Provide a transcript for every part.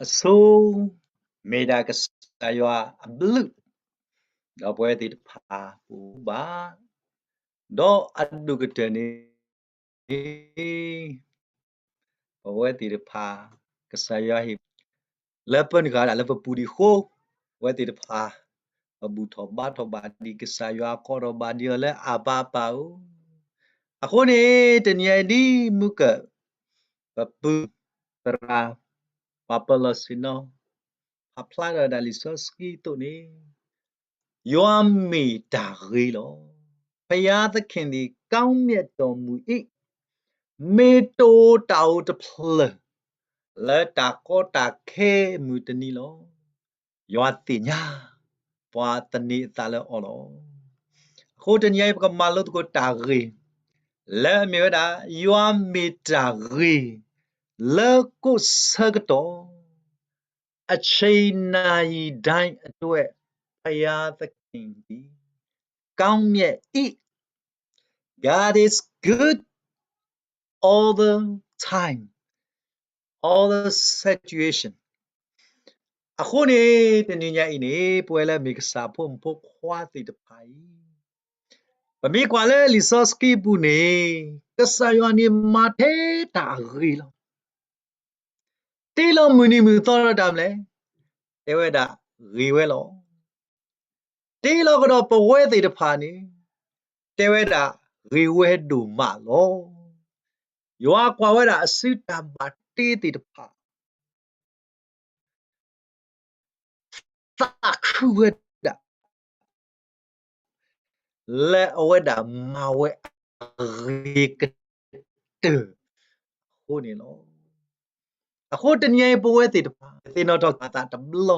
အဆိ မ့ၢ်ဒၣ်ကစၢ်ယွၤအဘျုး, ဒီးပဝဲသ့ၣ်တဖၣ်ပအိၣ်ဘၣ်, ဒီးအဒိၣ်ကတၢၢ်န့ၣ် ပဝဲသ့ၣ်တဖၣ် ကစၢ်ယွၤဟ့ၣ် လၢပနဂၤဒၣ်လၢပပူၤဒံးအဃိ, ပဝဲသ့ၣ်တဖၣ် ပဘူၣ်ထီၣ်ဘါထီၣ်ဘၣ်ဒံးကစၢ်ယွၤ ကိးထီၣ်ဘၣ်ဒံးအီၤလၢအဘၤအပၢ်ဧၢ. အဃိန့ၣ် တနံၤအံၤဒ်မုၢ်ကၢၢ် ပပုၢ်သရၣ် ပှၤပၢၤလီၢ်ဆ့ၣ်နီၤ ပာ်ဖျါထီၣ်ဝဲဒၣ်လံာ်စီဆှံအသိးန့ၣ်, ယွၤမ့ၢ်တၢ်ဂ့ၤလီၤ. ဘုရားသခင်သည် ကောင်းမြတ်တော်မူ၏, မ့ၢ်တအိၣ်တၢ်အိၣ်တဖျၢၣ် လၢတၢ်ကီတၢ်ခဲအမုၢ်တနံၤလီၤ. ယွၤသ့ၣ်ညါ ပှၤသန့ၤအသးလၢအီၤလီၤ. အဃိတနံၤအံၤ ပကမၤလိသကိးတၢ်ဂ့ၢ် လၢအမ့ၢ်ဝဲဒၣ် ယွၤမ့ၢ်တၢ်ဂ့ၤ လၢကိးဆၢကတီၢ် အချိန်နာရီတိုင်းအတွက် ဘုရားသခင်သည် ကောင်းမြတ်၏, God is good all the time, all the situation. အဃိန့ၣ် တနံၤညါအံၤန့ၣ် ပဝဲလၢမ့ၢ်ကစၢ်ဖိမုၣ်ဖိခွါသ့ၣ်တဖၣ်အံၤ, ပမ့ၢ်ကွၢ်လၢလံာ်စီဆှံအပူၤန့ၣ် ကစၢ်ယွၤန့ၣ်မၤထဲတၢ်အဂ့ၤလီၤ. တ့လီၤမုၢ်နံၤမုၢ်သီဒီးတၢ်မနုၤလဲၣ်, တဲဝဲဒၣ်ဂ့ၤဝဲလီၤ. တ့လီၤကဒီးပဝဲသ့ၣ်တဖၣ်န့ၣ် တဲဝဲဒၣ်ဂ့ၤဝဲဒိၣ်မးလီၤ. ယွၤကွၢ်ဝဲဒၣ်အစုတၢ်ဘၣ်တ့သ့ၣ်တဖၣ် သးခုဝဲဒၣ် လၢအဝဲဒၣ်မၤဝဲအဂ့ၤကတၢၢ်အဃိန့ၣ်လီၤ. အဃိတနံၤအံၤပဝဲသ့ၣ်တဖၣ် သ့ၣ်နီၣ်ထီၣ်က့ၤသးတဘျီ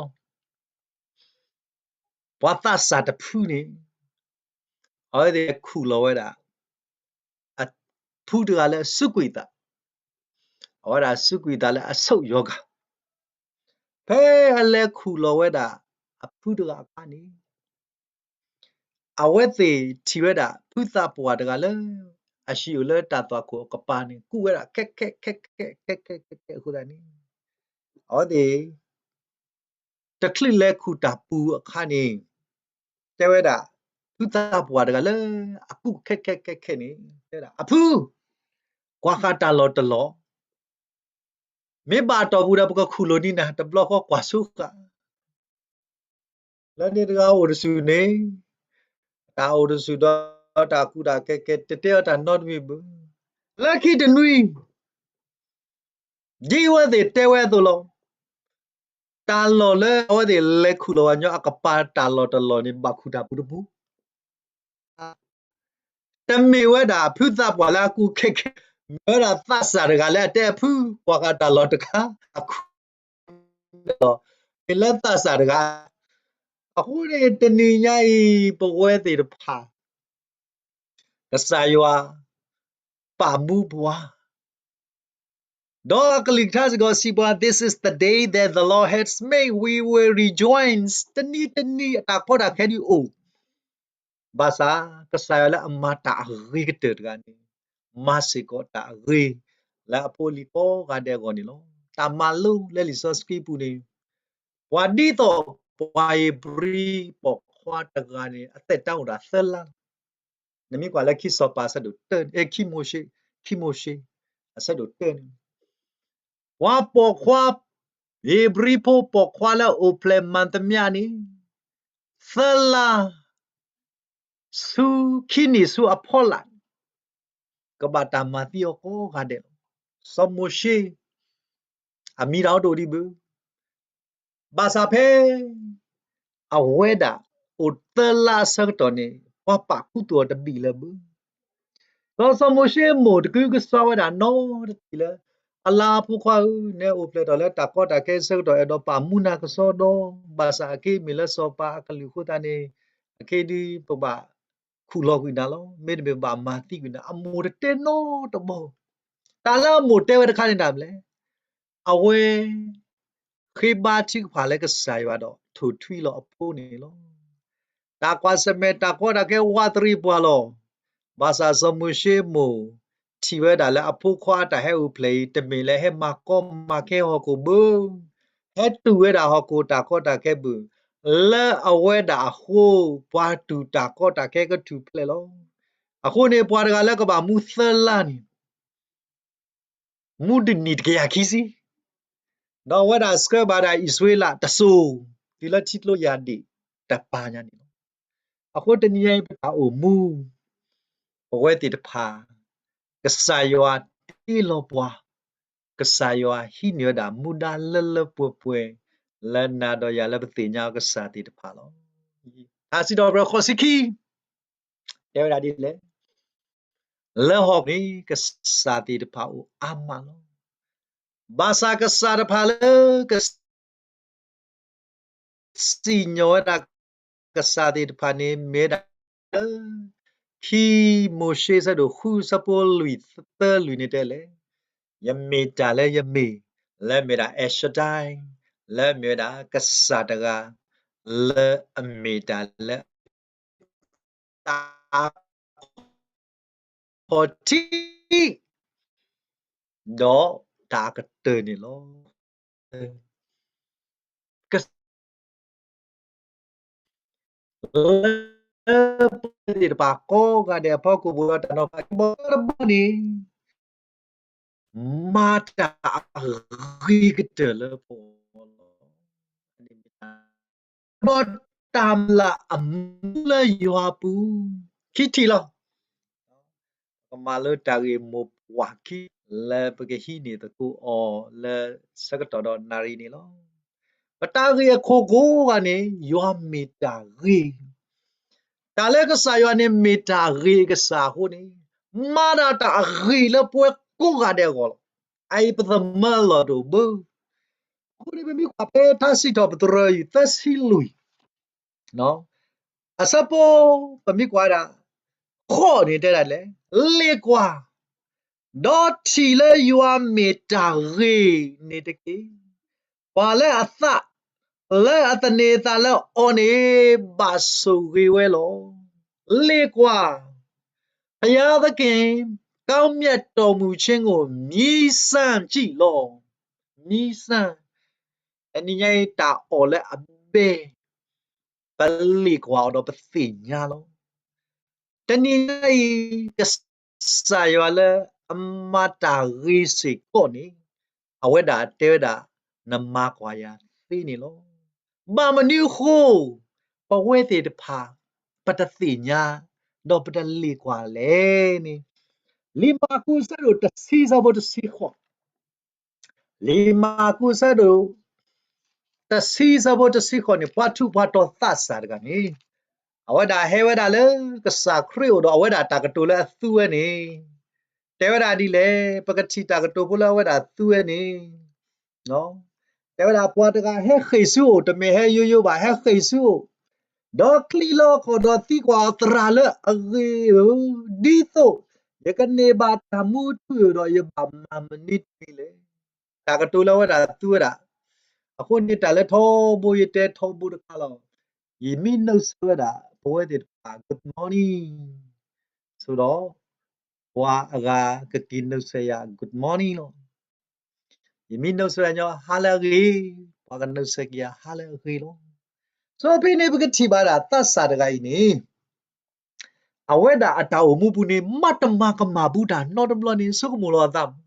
ပှၤသးစၢ်တဖုန့ၣ် အဝဲသ့ၣ်ခူၣ်လီၤဝဲဒၣ် အဖုတဂၤလၢအစူးကွံာ်သး, အဝဲဒၣ်စူးကွံာ်သးလၢအဆိၣ်ယီၤဂၤ, ဖဲအလဲၤခူၣ်လီၤဝဲဒၣ်အဖုတဂၤအခါန့ၣ် အဝဲသ့ၣ်ထံၣ်ဝဲဒၣ်ဖုသးပှၢ်တဂၤလၢ အဟံၣ်အိၣ်လၢတၢ်သွၣ်ခိၣ်အကပၤန့ၣ် ကူးဝဲဒၣ်ခဲခဲခဲခဲခဲခဲခဲအဃိသတးန့ၣ် အဝဲသ့ၣ် တချုးလဲၤခူၣ်တၢ်ပူၤအခါန့ၣ် တဲဝဲဒၣ် ဖုသးပှၢ်တဂၤလၢအကူးခဲခဲခဲခဲန့ၣ် တဲဝဲဒၣ် အဖု, ကွၢ်ဃာ်တၢ်လီၢ်တလီၢ်, မ့ၢ်ဘၣ်အတီၢ်ပူၤဒီး ပကခူၣ်လိာ်န့ၢ်နၤတဘျီဃီကွၢ်ဆိဃာ် လၢန့ၣ်တဂၤအိၣ်တစုန့ၣ် တၢ်အိၣ်တစုဒီးတၢ်ကူးတၢ်ခဲခဲ တတဲအီၤတၢ်နီတမံၤဘၣ်. လၢခံတနွံ ဒ်အဝဲသ့ၣ်တဲဝဲအသိးလီၤ. တၢ်လီၢ်လၢအဝဲသ့ၣ်လဲၤခူၣ်လီၤဝဲညီအကပၤတၢ်လီၢ်တလီၢ်န့ၣ် ဘၣ်ခူၣ်တၢ်ပူၤတပူၤ တမ့ၢ်ဝဲဒၣ်ဖုသးပှၢ်လၢအကူးခဲခဲ, မ့ၢ်ဝဲဒၣ်သးစၢ်တဂၤလၢအတဲအဖု ကွၢ်ဃာ်တၢ်လီၢ်တခါ အခူၣ်လီၤ, မ့ၢ်လၢသးစၢ်တဂၤ. အဃိန့ၣ် တနံၤညါအံၤ ပဝဲသ့ၣ်တဖၣ် ကစၢ်ယွၤ ပာ်မူပှၤ ဒီးအကလုၢ်ကထါစ့ၢ်ကီးစံးပှၤ This is the day that the Lord has made, we will rejoice. တနံၤတနံၤအတၢ်ကီတၢ်ခဲဒုးအိၣ်, ဘၣ်ဆၣ် ကစၢ်ယွၤလၢအမၤတၢ်အဂ့ၤကတၢၢ်တဂၤန့ၣ် မၤစ့ၢ်ကီးတၢ်အဂ့ၤ လၢအဖိအလံၤကိးဂၤဒဲးအဂီၢ်န့ၣ်လီၤ. တၢ်မၤလိလၢလံာ်စီဆှံပူၤန့ၣ် ပှၤဒ်သိးပှၤဧ့ၤဘြံၤပိာ်ခွါတဂၤန့ၣ် အသက်တာအိၣ်ဒၣ်သၢလါ နမ့ၢ်ကွၢ်လၢခံစီၤပၤအဆၢဒိၣ်တၢန့ၣ်, အဲ, ခံမိၤၡ့, ခံမိၤၡ့ အဆၢဒိၣ်တၢန့ၣ်, ပှၤပိာ်ခွါ ဧ့ၤဘြံၤဖိပိာ်ခွါလၢအိၣ်ဖျဲၣ်မၤသမျၣ်န့ၣ် သၢလါ ဆူခံနံၣ်ဆူအဖီလာ် ကဘၣ်တၢ်မၤသံအီၤကိးဂၤဒဲးလီၤ. စီၤမိၤၡ့ အမံၤတၢ်အိၣ်တအိၣ်ဒံးဘၣ်. ဘၣ်ဆၣ်ဖဲ အဝဲဒၣ်အိၣ်သၢလါအဆၢကတီၢ်န့ၣ် ပှၤပာ်ခူသူၣ်အီၤတဘ့ၣ်လၢၤဘၣ်. ဒီးစီၤမိၤၡ့အမိၢ်တကုကစီဝဲဒၣ်နီတဘ့ၣ်လၢ အလါအဖိခွါဧၢ, နအိၣ်ဖျဲၣ်ထီၣ်လၢတၢ်ကီတၢ်ခဲအဆၢကတီၢ် အဲၣ်ဒိးပာ်မူနၤကစီဒီး, ဘၣ်ဆၣ်အခဲအံၤမ့ၢ်လၢစီၤပၤအကလုၢ်အဃိသတးန့ၣ် အခဲအံၤဒုးပဘၣ်ခူၣ်လီၤကွံာ်နၤလီၤ. မ့တမ့ၢ်ဘၣ်မၤသံကွံာ်နၤ, အမိၢ်တတဲနီတဘီ. တၢ်လၢအမိၢ်တဲဝဲတခါန့ၣ်တၢ်မနုၤလဲၣ်. အဝဲ ဃ့ဘါထုကဖၣ်လၢကစၢ်ယွၤဒီးထိၣ်ထွံလီၤအဖိန့ၣ်လီၤ. တၢ်ကွၢ်ဆၢၣ်မဲာ်တၢ်ကီတၢ်ခဲဝးတရံးပှၤလီၤ. ဘၣ်ဆၣ်စီၤမိၤၡ့အမိၢ် ထံၣ်ဝဲဒၣ်လၢအဖိခွါအတၢ်ဟဲအိၣ်ဖျဲၣ်အံၤ တမ့ၢ်လၢဟဲမၤကီမၤခဲဟီၣ်ခိၣ်ဘၣ်. ဟဲတူၢ်ဝဲဒၣ်ဟီၣ်ခိၣ်တၢ်ကီတၢ်ခဲဘၣ်, လၢအဝဲဒၣ်အဃိ ပှၤတူၢ်တၢ်ကီတၢ်ခဲကထူၣ်ဖျဲးလီၤ. အဃိန့ၣ် ပှၤတဂၤလၢကဘၣ်မူသၢလါန့ၣ် မူတနံၣ်တကယၤခံဆံ, ဒီးအဝဲဒၣ်ဆှၢဘၣ်ဒၣ်အံၣ်စရ့လးတစိၤ တုၤလၢထံကျိယၤဒ့ၣ်တပၤညါန့ၣ်လီၤ. အဃိတနံၤညါအံၤ ပတၢ်အိၣ်မူ ပဝဲသ့ၣ်တဖၣ် ကစၢ်ယွၤတ့လီၤပှၤ, ကစၢ်ယွၤဟံးန့ၢ်ဝဲဒၣ်မူဒါလၢလၢပှဲၤပှဲၤ လၢနၤဒီးယၤလၢပသ့ၣ်ညါကစၢ်သ့ၣ်တဖၣ်လီၤ. ထါစံးထီၣ်ပတြၢၤဃိးဆံခံ တဲဝဲဒၣ်ဒ်လဲၣ်, လၢဟီၣ်ခိၣ်န့ၣ် ကစၢ်သ့ၣ်တဖၣ်အိၣ်အါမးလီၤ. ဘၣ်ဆၣ်ကစၢ်တဖၣ်လၢက စံၣ်ညီၣ်ဝဲဒၣ်ကစၢ်သ့ၣ်တဖၣ်န့ၣ် မ့ၢ်ဝဲဒၣ်လၢ ခံမိၤၡ့ဆၢဒိၣ်ဃုဆၢဖိလွံၢ်သၢလွံၢ်န့ၣ်တဲလဲၣ်, ယမ့ၢ်တၢ်လၢယမ့ၢ်, လၢမ့ၢ်ဒၣ် El Shaddai, လၢမ့ၢ်ဝဲဒၣ်ကစၢ်တဂၤ လၢအမ့ၢ်တၢ်လၢ တၢ် ခီၣ်ထံး ဒီးတၢ်ကတၢၢ်န့ၣ်လီၤ. ကစၢ် လၢပဝဲသ့ၣ်တဖၣ်ကိးဂၤဒဲးအဖီခိၣ် ပအိၣ်ဒီးတၢ်နီၤဖးခံဘီတဘီန့ၣ် မၤတၢ်အဂ့ၤကတၢၢ်လၢပဂီၢ်လီၤ. ဒီးတၢ်မုၢ်လၢ်အမူလၢယွၤအပူၤ ခံထံၣ်လီၤ. ပကမၤလိတၢ်ဂ့ၢ်မိၢ်ပှၢ်ခံ လၢပကဟံးန့ၢ်သကိးအီၤလၢဆၢကတီၢ်ဒီးနၣ်ရံၣ်န့ၣ်လီၤ. ပတၢ်ဂ့ၢ်အခိၣ်ကိးဂၤန့ၣ် ယွၤမ့ၢ်တၢ်ဂ့ၤ, တၢ်လၢကစၢ်ယွၤန့ၣ်မ့ၢ်တၢ်ဂ့ၤကစၢ်အဃိန့ၣ် မၤဒၣ်တၢ်အဂ့ၤလၢပဝဲကိးဂၤဒဲးအဂီၢ်လီၤ. အအံၤပသမၢလီၤတအိၣ်ဘၣ်. အဃိန့ၣ် ပမ့ၢ်ကွၢ်ဖဲထါစံးထီၣ်ပတြၢၤအံၤ သၢဆံလွံၢ် အဆၢဖိ ပမ့ၢ်ကွၢ်ဒၣ် ဃိးန့ၣ်တဲဒၣ်လဲၣ်, လ့ၣ်ကွၢ်, ဒီးထံၣ်လၢယွၤမ့ၢ်တၢ်ဂ့ၤန့ၣ်တက့ၢ်. ပှၤလၢအသး လၢအသန့ၤအသးလၢအီၤန့ၣ် ဘၣ်ဆိၣ်ဂ့ၤဝဲလီၤ. လ့ၣ်ကွၢ်, ဘုရားသခင် ကောင်းမြတ်တော်မူခြင်းကို မြည်းစံကြည့်လော့. မြည်းစံ, တနံၤညါအံၤ တၢ်အီၣ်လၢအဘဲ ပလ့ၣ်ကွၢ်အီၤဒီးပသ့ၣ်ညါလီၤ. တနံၤညါအံၤ ကစၢ်ယွၤလၢအမၤတၢ်ဂ့ၤစ့ၢ်ကီးန့ၣ် အဝဲဒၣ်တဲဝဲဒၣ် နမၤကွၢ်ယၤသ့န့ၣ်လီၤ. ဘၣ်မနုၤအဃိ ပဝဲသ့ၣ်တဖၣ် ပတသ့ၣ်ညါ ဒီးပတလ့ၣ်ကွၢ်လဲၣ်န့ၣ် လံာ်မၢ်ကူးဆၢဒိၣ်တဆံဆၢဖိတဆံဃိး လံာ်မၢ်ကူးဆၢဒိၣ် တဆံဆၢဖိတဆံဃိးန့ၣ် ပှၤထူးပှၤတီၤသးစၢ်တဂၤန့ၣ် အဝဲဒၣ်ဟဲဝဲဒၣ်လၢကစၢ်ခရံာ်အိၣ်ဒီး အဝဲဒၣ်တၢ်ကတိၤလၢအသူဝဲန့ၣ် တဲဝဲဒၣ်ဒ်လဲၣ်, ပကထံၣ်တၢ်ကတိၤဖိလၢအဝဲဒၣ်သူဝဲန့ၣ် တဲဝဲဒၣ် ပှၤတဂၤဟဲဃ့ၢ်ဆူအအိၣ်, တမ့ၢ်ဟဲယိယိဘၣ်, ဟဲဃ့ၢ်ဆူအအိၣ်, ဒီးချံးလီၤအခီၣ်ဒီးသံကွၢ်အီၤ, သရၣ်လၢအဂ့ၤဧၢ, ဒ်သိးယကန့ၢ်ဘၣ်တၢ်မူထူယိာ်ဒီး ယဘၣ်မၤမနုၤတမံၤလဲၣ်. တၢ်ကတိၤလၢအဝဲဒၣ်သူဝဲဒၣ်, အဃိန့ၣ်တၢ်လၢထီဘိယတဲထီဘိတခါလီၤ. ယမ့ၢ်နုတ်ဆက်ဝဲဒၣ် ပဝဲသ့ၣ်တဖၣ် good morning ဆိဒီး ပှၤအဂၤကက့ၤနုတ်ဆက်ယၤ good morning လီၤ. ယမ့ၢ်နုတ်ဆက်ညီ ဟါလၢအဂ့ၤ, ပှၤကနုတ်ဆက်က့ၤယၤ ဟါလၢအဂ့ၤလီၤ. ဆိဖဲန့ၣ် ပကထံၣ်ဘၣ်ဒၣ်သးစၢ်တဂၤအံၤန့ၣ် အဝဲဒၣ်အတၢ်အိၣ်မူပူၤန့ၣ် မ့ၢ်တမၤကမၣ်ဘူးတၢ်နီတဘျီန့ၣ် ဆိကမိၣ်လီၤအသးမး.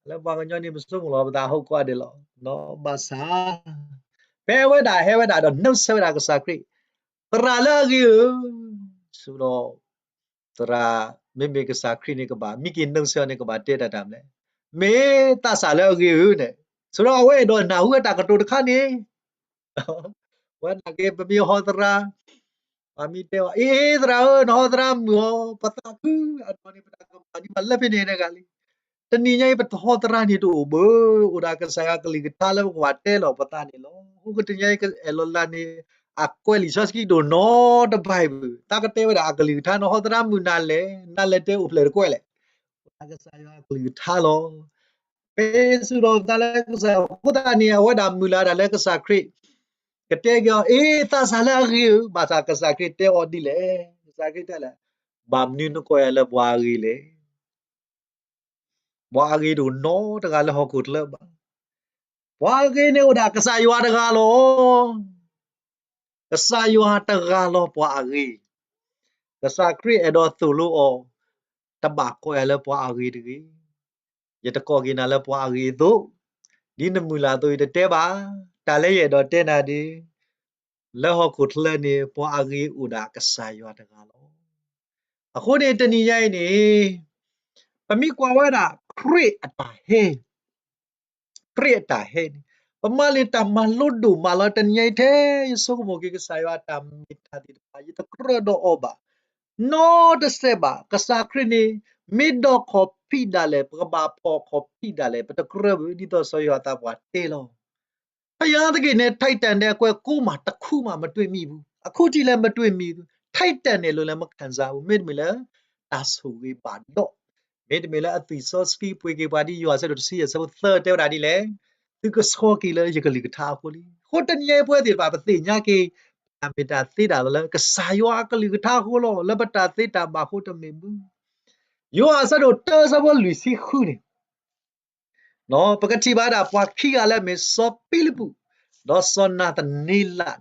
လၢပှၤကညီန့ၣ် ပဆိကမိၣ်လီၤပသး ဟီၣ်ခိၣ်ဒဲးလီၤ. ဘၣ်ဆၣ် ဖဲအဝဲဒၣ်ဟဲဝဲဒၣ်ဒီး နုတ်ဆက်ဝဲဒၣ်ကစၢ်ခရံာ်, သရၣ်လၢအဂ့ၤဧၢ, ဆိဒီး သရၣ် မ့မ့ၢ်ကစၢ်ခရံာ်န့ၣ် ကဘၣ် မ့ၢ်က့ၤနုတ်ဆက်အီၤန့ၣ် ကဘၣ်တဲတၢ်တၢ်မနုၤလဲၣ်, မ့ၢ်သးစၢ်လၢအဂ့ၤဧၢန့ၣ်, ဆိဒီးအဝဲအဲၣ်ဒိးနၢ်ဟူဝဲတၢ်ကတိၤတခါန့ၣ် ဝဲဒၣ်က့ၤ ပမ့ၢ်ဟီသရၣ်, ပှၤမ့ၢ်တဲအီၤ အ့ သရၣ်ဧၢ, နဟီသရၣ်မုာ်အီၤ, ပသးခု, အဒိန့ၣ် ပတၢ်ကမၣ်ဒံးမးလၢဖဲန့ၣ်တဂၤလံ. တနံၤညါအံၤ ပတဟီသရၣ်န့ၣ်တအိၣ်ဘၣ်, အိၣ်ဒၣ်ကစၢ်ယွၤအကလုၢ်ကထါလၢပကဘၣ်တဲလီၤပသးန့ၣ်လီၤ. အဃိကတနံၤညါအံၤ အဲၣ်လီၤလၢ်န့ၣ် အကွဲးလံာ်စီဆှံဒိၣ်နီတဘျီဘၣ်. တၢ်ကတဲဝဲဒၣ်အကလုၢ်ကထါန့ၣ် ဟီသရၣ်မုာ်နၤလဲၣ်, နၤလဲၤတဲအိၣ်ဖျဲၣ်တကွဲးလဲၣ်. အိၣ်ဒၣ်ကစၢ်ယွၤအကလုၢ်ကထါလီၤ. ပ့ၤစူးဒီးပသးလၢကစၢ်, အဃိသတးန့ၣ် အဝဲဒၣ်မုၢ်လၢ်ဒၣ်လၢကစၢ်ခရံာ် ကတဲက့ၤအီၤ, အ့ သးစၢ်လၢအဂ့ၤဧၢ, ဘၣ်ဆၣ်ကစၢ်ခရံာ်တဲအီၤဒ်လဲၣ်, ကစၢ်ခရံာ်တဲလဲၣ်, ဘၣ်မနုၤနကိးယၤလၢပှၤအဂ့ၤလဲၣ်. ပှၤအဂ့ၤတအိၣ်နီတဂၤလၢဟီၣ်ခိၣ်ချၢဘၣ်. ပှၤအဂ့ၤန့ၣ်အိၣ်ဒၣ်ကစၢ်ယွၤတဂၤလီၤ. ကစၢ်ယွၤတဂၤလီၤပှၤအဂ့ၤ. ကစၢ်ခရံာ်အဲၣ်ဒိးသိၣ်လိအီၤ, တဘၣ်ကိးယၤလၢပှၤအဂ့ၤတဂ့ၤ. ယတကိးက့ၤနၤလၢပှၤအဂ့ၤအသိး, ဒ်နမုၢ်လၢ်အသိးယတတဲဘၣ်. တၢ်လၢယအဲၣ်ဒိးတဲနၤဒ် လၢဟီၣ်ခိၣ်ချၢန့ၣ် ပှၤအဂ့ၤအိၣ်ဒၣ်ကစၢ်ယွၤတဂၤလီၤ. အဃိန့ၣ်တနံၤညါအံၤန့ၣ် ပမ့ၢ်ကွၢ်ဝဲဒၣ် ခရံာ်အတၢ်ဟဲ ခရံာ်အတၢ်ဟဲန့ၣ် ပမၤန့ၢ်တၢ်မၤလိဒိၣ်မးလီၤ. တနံၤညါအံၤထဲယဆိကမိၣ်က့ၤကစၢ်ယွၤအတၢ်မ့ၢ်တၢ်သ့ၣ်တဖၣ် ယတကြၢးဒီးအီၤဘၣ် နီတစဲးဘၣ်. ကစၢ်ခရံာ်န့ၣ် မ့ၢ်ဒီးခီၣ်ဖံးဒၣ်လဲာ် ပကဘၣ်ဖီၣ်ခီၣ်ဖံးဒၣ်လဲာ် ပတကြၢးဘၣ် ဒ်သိးစီၤယိၤဟၣ်သးပှၢ်တဲလီၤ. ဘုရားသခင်န့ၣ် Titan ဒဲးအကွဲးကိးမးတခူမးမတွ့မံဘူး, အခုထိလဲၣ်မတွ့မံဘူး, Titan န့ၣ်လိၤလဲၣ်မခံစားဘူး, မ့တမ့ၢ်လၢ တၢ်ဆိၣ်ဂ့ၤဘၣ်ဒီး, မ့တမ့ၢ်လၢအသွံၣ်စီဆှံပှ့ၤက့ၤပှၤဒ်ယိၤဟၣ်အဆၢဒိၣ်တဆံယဲၢ်အဆၢဖိသၢတဲဝဲဒၣ်ဒ်လဲၣ်, သုကဆှီက့ၤလၢယကလုၢ်ကထါအဃိလံ. အဃိတနံၤညါအံၤပဝဲသ့ၣ်တဖၣ်ပသ့ၣ်ညါက့ၤ တၢ်မ့ၢ်တၢ်သ့ဒၣ်လီၤလၢကစၢ်ယွၤအကလုၢ်ကထါအဃိလီၤ. လၢပတၢ်သ့တၢ်ဘၣ်အဃိတမ့ၢ်ဘူး. ယိၤဟၣ်အဆၢဒိၣ်တၢအဆၢဖိလွံၢ်ဆံဃုန့ၣ် ပကထံၣ်ဘၣ်ဒၣ်ပှၤခံဂၤလၢအမ့ၢ်စီၤဖံလံးပူး ဒီးစီၤနၤသန့လး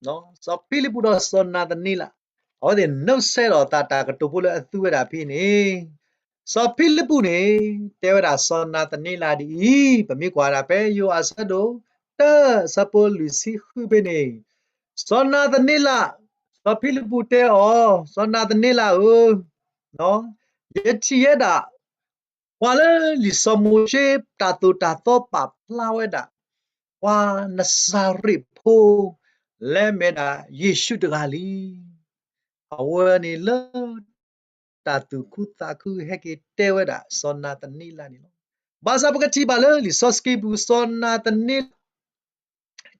န့ၣ်, စီၤဖံလံးပူးဒီးစီၤနၤသန့လး, အဝဲသ့ၣ်နုတ်ဆဲဒီးသးတၢ်ကတိၤဖိလၢအသူဝဲဒၣ်ဖဲန့ၣ်, စီၤဖံလံးပူးန့ၣ် တဲဝဲဒၣ်စီၤနၤသန့လးဒ်အံၤ, ပမ့ၢ်ကွၢ်ဒၣ်ဖဲယိၤဟၣ်အဆၢဒိၣ်တၢအဆၢဖိလွံၢ်ဆံဃုဖဲန့ၣ်, စီၤနၤသန့လး, စီၤဖံလံးပူးတဲအီၤ, စီၤနၤသန့လးဧၢ, ယထံၣ်ဝဲဒၣ် ပှၤလၢလံာ်စီၤမိၤၡ့တၢ်သိၣ်တၢ်သီပာ်ဖျါဝဲဒၣ်, ပှၤနစၤရ့းဖိ လၢအမ့ၢ်ဒၣ်ယ့ၣ်ၡူးတဂၤလံ. အဝဲန့ၣ်လၢ တၢ်သူၣ်ခုသးခုဟဲက့ၤတဲဝဲဒၣ်စီၤနၤသန့လးန့ၣ်လီၤ. ဘၣ်ဆၣ်ပကထံၣ်ဘၣ်လၢလံာ်စီဆှံပူၤ စီၤနၤသန့လး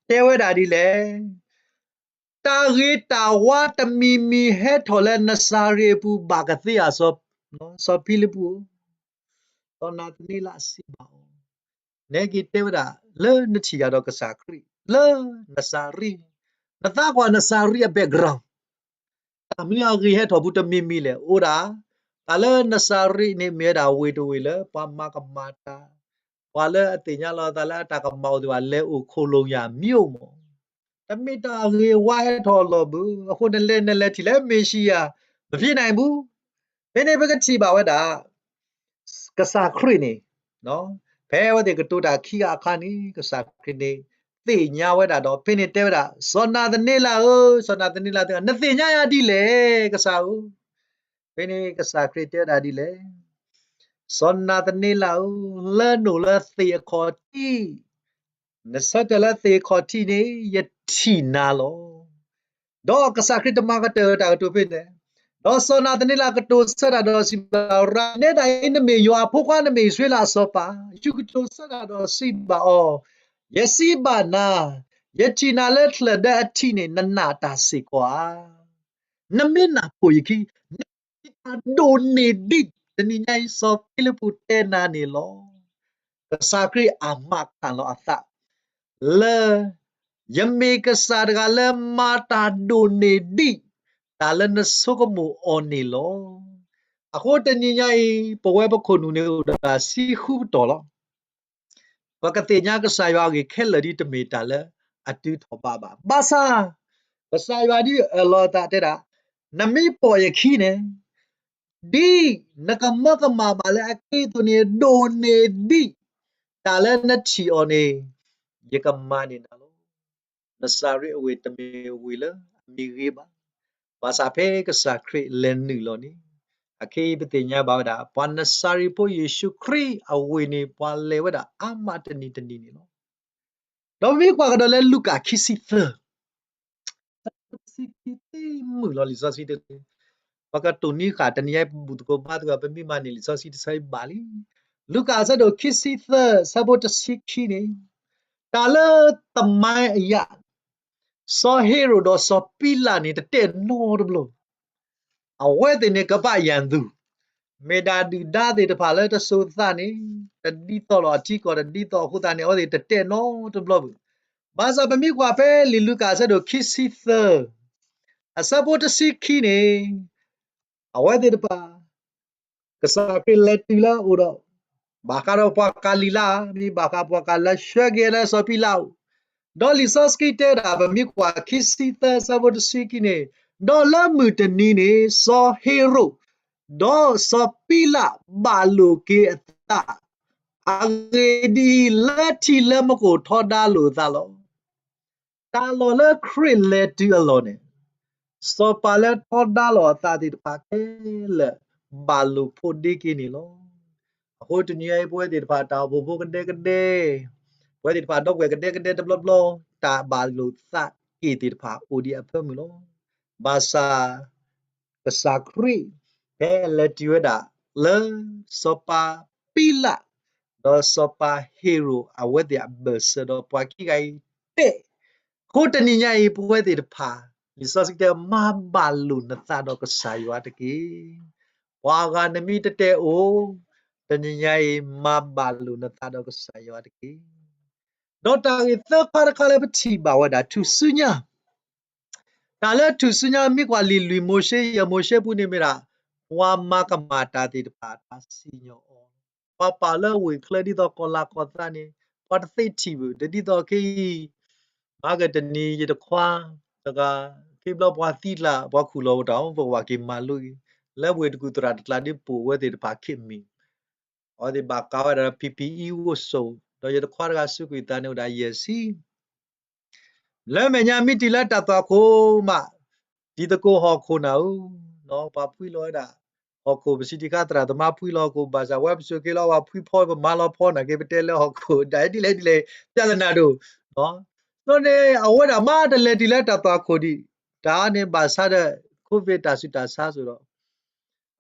တဲဝဲဒၣ်ဒ်လဲၣ်, တၢ်ဂ့ၤတၢ်ဝါတမံၤမံၤဟဲထီၣ်လၢနစၤရ့းအပူၤ ဘၣ်ကသ့ဧါ စီၤဖံလံးပူးဧၢ, စီၤနၤသန့လးစံးဘၣ်အီၤ, နဟဲက့ၤတဲဝဲဒၣ် လၢနထံၣ်ယၤဒီးကစၢ်ခရံာ် လၢနစၤရ့း, နသးကွၢ်နစၤရ့းအ background တၢ်မနုၤအဂ့ၤဟဲထီၣ်ပူၤတမံၤမံၤလဲၣ် အိၣ်ဒၣ်, တၢ်လၢနစၤရ့းန့ၣ်မ့ၢ်ဝဲဒၣ်ဝ့ၢ်တဝ့ၢ်လၢပှၤမၤကမၣ်တၢ်, ပှၤလၢအသ့ၣ်ညါလီၤအသးလၢအတၢ်ကမၣ်အိၣ်သ့ၣ်တဖၣ် လဲၤအိၣ်ခိၣ်လိၣ်ယၤမံအိၣ်မး, တမ့ၢ်တၢ်ဂ့ၤဝါဟဲထီၣ်လီၤဘၣ်. အဃိနလဲၤနလဲၤထံၣ်လၢမ့ၣ်ၡံယၤ မဖံးနၢ်အံၤပူၤ, ဖဲန့ၣ်ပကထံၣ်ဘၣ်ဝဲဒၣ် ကစၢ်ခရံာ်န့ၣ်, ဖဲအဝဲသ့ၣ်ကတိၤတၢ်ခံဂၤအခါန့ၣ် ကစၢ်ခရံာ်န့ၣ် သ့ၣ်ညါဝဲဒၣ်ဒီး ဖဲန့ၣ်တဲဝဲဒၣ် စီၤနၤသန့လးဧၢ, စီၤနၤသန့လးဧၢ, နသ့ၣ်ညါယၤဒ်လဲၣ် ကစၢ်ဧၢ, ဖဲန့ၣ်ကစၢ်ခရံာ်တဲဝဲဒၣ်ဒ်လဲၣ်, စီၤနၤသန့လးဧၢ, လၢနအိၣ်လၢသ့ၣ်အခီၣ်ထံး, နဆၢထၢၣ်လၢသ့ၣ်အခီၣ်ထံးန့ၣ် ယထံၣ်နၤလီၤ. ဒီးကစၢ်ခရံာ်တမၤကတၢၢ်တၢ်ကတိၤဖဲန့ၣ်, ဒီးစီၤနၤသန့လးကတိၤဆၢတၢ်ဒီးစံးဘၣ်, ရၤဘံ နဲဒၣ်အံၤ နမ့ၢ်ယွၤအဖိခွါ နမ့ၢ်အံၣ်စရ့လးအစီၤပၤ. ယ့ၣ်ၡူးကတိၤဆၢတၢ်ဒီးစံးဘၣ်အီၤ, ယစံးဘၣ်နၤ, ယထံၣ်နၤလၢချၢၣ်ဒၢအထံးန့ၣ် နနာ်တၢ်စ့ၢ်ကီးဧါ. နမ့ၢ်နၢ်ပၢၢ်ယခံ, နမ့ၢ်တၢ်ဒိၣ်န့ၢ်ဒံး, တနံၤညါအံၤ စီၤဖံလံးပူးတဲနၤန့ၣ်လီၤ. ကစၢ်ခရံာ်အမၤခၣ်လီၤအသး လၢ ယမ့ၢ်ကစၢ်တဂၤလၢမၤတၢ်ဒိၣ်န့ၢ်ဒံး တၢ်လၢနဆိကမိၣ်အီၤန့ၣ်လီၤ. အဃိတနံၤညါအံၤ ပဝဲပခိၣ်နူာ်န့ၣ်အိၣ်ဒီးတၢ်ဆံဃုပတီၢ်လီၤ. ပကသ့ၣ်ညါကစၢ်ယွၤအဂ့ၢ်ခဲလၢာ်ဒ်တမ့ၢ်တၢ်လၢအတုၤထီၣ်ဘးဘၣ်. ဘၣ်ဆၣ် ကစၢ်ယွၤဒ်အၢၣ်လီၤအသးတဲဒၣ်, နမ့ၢ်ပိာ်ယခံန့ၣ် ဒ်နကမၢကမၣ်ဘၣ်လၢအက့အသိးန့ၣ် ဒိၣ်န့ၢ်ဒံး တၢ်လၢနထံၣ်အီၤန့ၣ် ယကမၤန့ၢ်နၤလီၤ. နစၤရ့းအဝ့ၢ်တမ့ၢ်ဝ့ၢ်လၢအမ့ၢ်ဂ့ၤဘၣ်. ဘၣ်ဆၣ်ဖဲကစၢ်ခရံာ်လဲၤနုာ်လီၤန့ၣ် အခဲအံၤပသ့ၣ်ညါဘၣ်ဝဲဒၣ် ပှၤနစၤရ့းဖိယ့ၣ်ၡူးခရံာ်အဝ့ၢ်န့ၣ် ပှၤလဲၤဝဲဒၣ်အါမးတနံၤတနံၤန့ၣ်လီၤ. ဒီးပမ့ၢ်ကွၢ်ကဒီးလၢလူၤကၣ်ခံဆံသၢ ဆၢဖိတဆံခံသ့ၣ်မုၢ်လီၤလံာ်စီဆှံတဆၢ, ပကတိၢ်နီၣ်ဃာ်တနံၤအံၤ ပဘူၣ်သကိးဘါသကိး ပမ့ၢ်မၤန့ၢ်လံာ်စီဆှံတဆၢအံၤဘၣ်လံ. လူၤကၣ်အဆၢဒိၣ်ခံဆံသၢ ဆၢဖိတဆံခံန့ၣ်, တၢ်လၢသမိုင်းအရ စီၤဟ့ရိၣ်ဒီးစီၤပံလးန့ၣ် တတဲာ်နီတဘျီ အဝဲသ့ၣ်န့ၣ်ကဘၣ်ယၢ်သူၣ်, မ့ၢ်ဒၣ်ဒုၣ်ဒါသ့ၣ်တဖၣ်လၢတစိၤသးန့ၣ် တဒ်သိးလီၤ အထံကီၢ်တဒ်သိးအဃိသတးန့ၣ် အဝဲသ့ၣ်တတဲာ်နီတဘျီဘၣ်. ဘၣ်ဆၣ်ပမ့ၢ်ကွၢ်ဖဲလံာ်လူၤကၣ်အဆၢဒိၣ်ခံဆံသၢ အဆၢဖိတဆံခံန့ၣ် အဝဲသ့ၣ်တဖၣ် ကစၢ်ခရံာ်လဲၤတုၤလၢအအိၣ်ဒီး ဘၣ်ဃးဒီးပှၤကၤလံၤလါ, မ့ၢ်ဘၣ်ဃးပှၤကၤလံၤလါဆှၢက့ၤလၢစီၤပံလးအအိၣ်, ဒီးလံာ်စီဆှံတဲဒၣ် ပမ့ၢ်ကွၢ်ခံဆံသၢ ဆၢဖိတဆံခံန့ၣ်, ဒီးလၢမုၢ်တနံၤန့ၣ် စီၤဟ့ၤရိာ် ဒီးစီၤပံလးဘၣ်လိာ်က့ၤအသး, အဂ့ၢ်ဒ်အံၤ, လၢထံလၢမူခိၣ်ထီဒါလိာ်အသးလီၤ. တၢ်လီၢ်လၢခရံာ်လဲၤတုၤအလီၢ်န့ၣ်, စီၤပၤလၢထီဒါလီၤအသးသ့ၣ်တဖၣ်ခဲလၢာ် ဘၣ်လိာ်ဖိးဒ့က့ၤန့ၣ်လီၤ. အဃိတနံၤအံၤ ပဝဲသ့ၣ်တဖၣ် တၢ်အိၣ်ဖှိၣ်ဖိကဒဲကဒဲ, ပဝဲသ့ၣ်တဖၣ်ဒီပုၢ်ဝဲၢ်ကဒဲကဒဲတဘျီဘျီ, တၢ်ဘၣ်လိာ်သးက့ၤသ့ၣ်တဖၣ်အိၣ်ဒံးအဖၢမုၢ်လီၤ. ဘၣ်ဆၣ် ကစၢ်ခရံာ် ဖဲအလဲၤတုၤဝဲဒၣ်လၢစီၤပၤပံလး ဒီးစီၤပၤဟ့ၤရိာ် အဝဲသ့ၣ်အဘၢၣ်စၢၤဒီးပှၤခံဂၤအံၤတဲ, အဃိတနံၤညါအံၤ ပဝဲသ့ၣ်တဖၣ် လံာ်စီဆှံတဲ မၤဘၣ်လိာ်နသးဒီးကစၢ်ယွၤတက့ၢ်. ပှၤဂၤနမ့ၢ်တတဲအိၣ်, တနံၤညါအံၤ မၤဘၣ်လိာ်နသးဒီးကစၢ်ယွၤတက့ၢ်. ဒီးတၢ်ဂ့ၢ်သၢခါတခါလၢပထံၣ်ဘၣ်ဝဲဒၣ် ထူၣ်စုညါ တၢ်လၢထူၣ်စုညါ မ့ၢ်ကွၢ်လံာ်လွံၢ်မိၤၡ့ ယဲၢ်မိၤၡ့ပူၤန့ၣ်မ့ၢ်ဒၣ် ပှၤမၤကမၣ်တၢ်သ့ၣ်တဖၣ် တၢ်စံၣ်ညီၣ်အီၤ, ပှၤပာ်လၢဝ့ၢ်ချၢဒ်သိးကီၢ်လၤကီၢ်သးန့ၣ် ပှၤတသ့ထံၣ်ဘၣ်, တဒ်သိးခဲအံၤ မၤကတနံၤယတခွါတဂၤ ခ့ဘျီပှၤသံကျါ ပှၤခူၣ်လီၤဝဲတၢ် ပကဘၣ်က့ၤမၤလိအံၤ, လၢဝ့ၢ်တကူၣ်သရၣ်တကျါဒ်ပိာ်ဝဲသ့ၣ်တဖၣ်ခံမံၤ အဝဲသ့ၣ်ဘၣ်ကးဝဲဒၣ် P P E ဝတ်စုံ, ဒီးယတခွါတဂၤစုကွံာ်သးန့ၣ်အိၣ်ဒၣ်ယဲၢ်ဆံ လၢမဲာ်ညါမ့ၢ်တုၤလၢတၢ်သွၣ်ခိၣ်မး, တံၤသကိးဟီၣ်ခိၣ်နၢ်ဧၢ, ပှၤဖှံလီၤဝဲဒၣ် ဟီၣ်ခိၣ် ပစံးတံၢ်ဃာ်သရၣ်သမါဖှံလီၤဟီၣ်ခိၣ် ဘၣ်ဆၣ်ဝဲပစိၤက့ၤလီၤ ပှၤဖှံဖီ ပမၤလီၤဖီနာ်က့ ပတဲလၢဟီၣ်ခိၣ် ဒ်လဲၣ်ဒ်လဲၣ် ပြဿနာဒိၣ်, ဒီးန့ၣ် အဝဲဒၣ်မးတလဲၤတုၤလၢတၢ်သွၣ်ခိၣ်ဒံး, တၢ်န့ၣ်ဘၣ်ဆၣ်ဒီး COVID တၢ်ဆူးတၢ်ဆါစိၤဒီး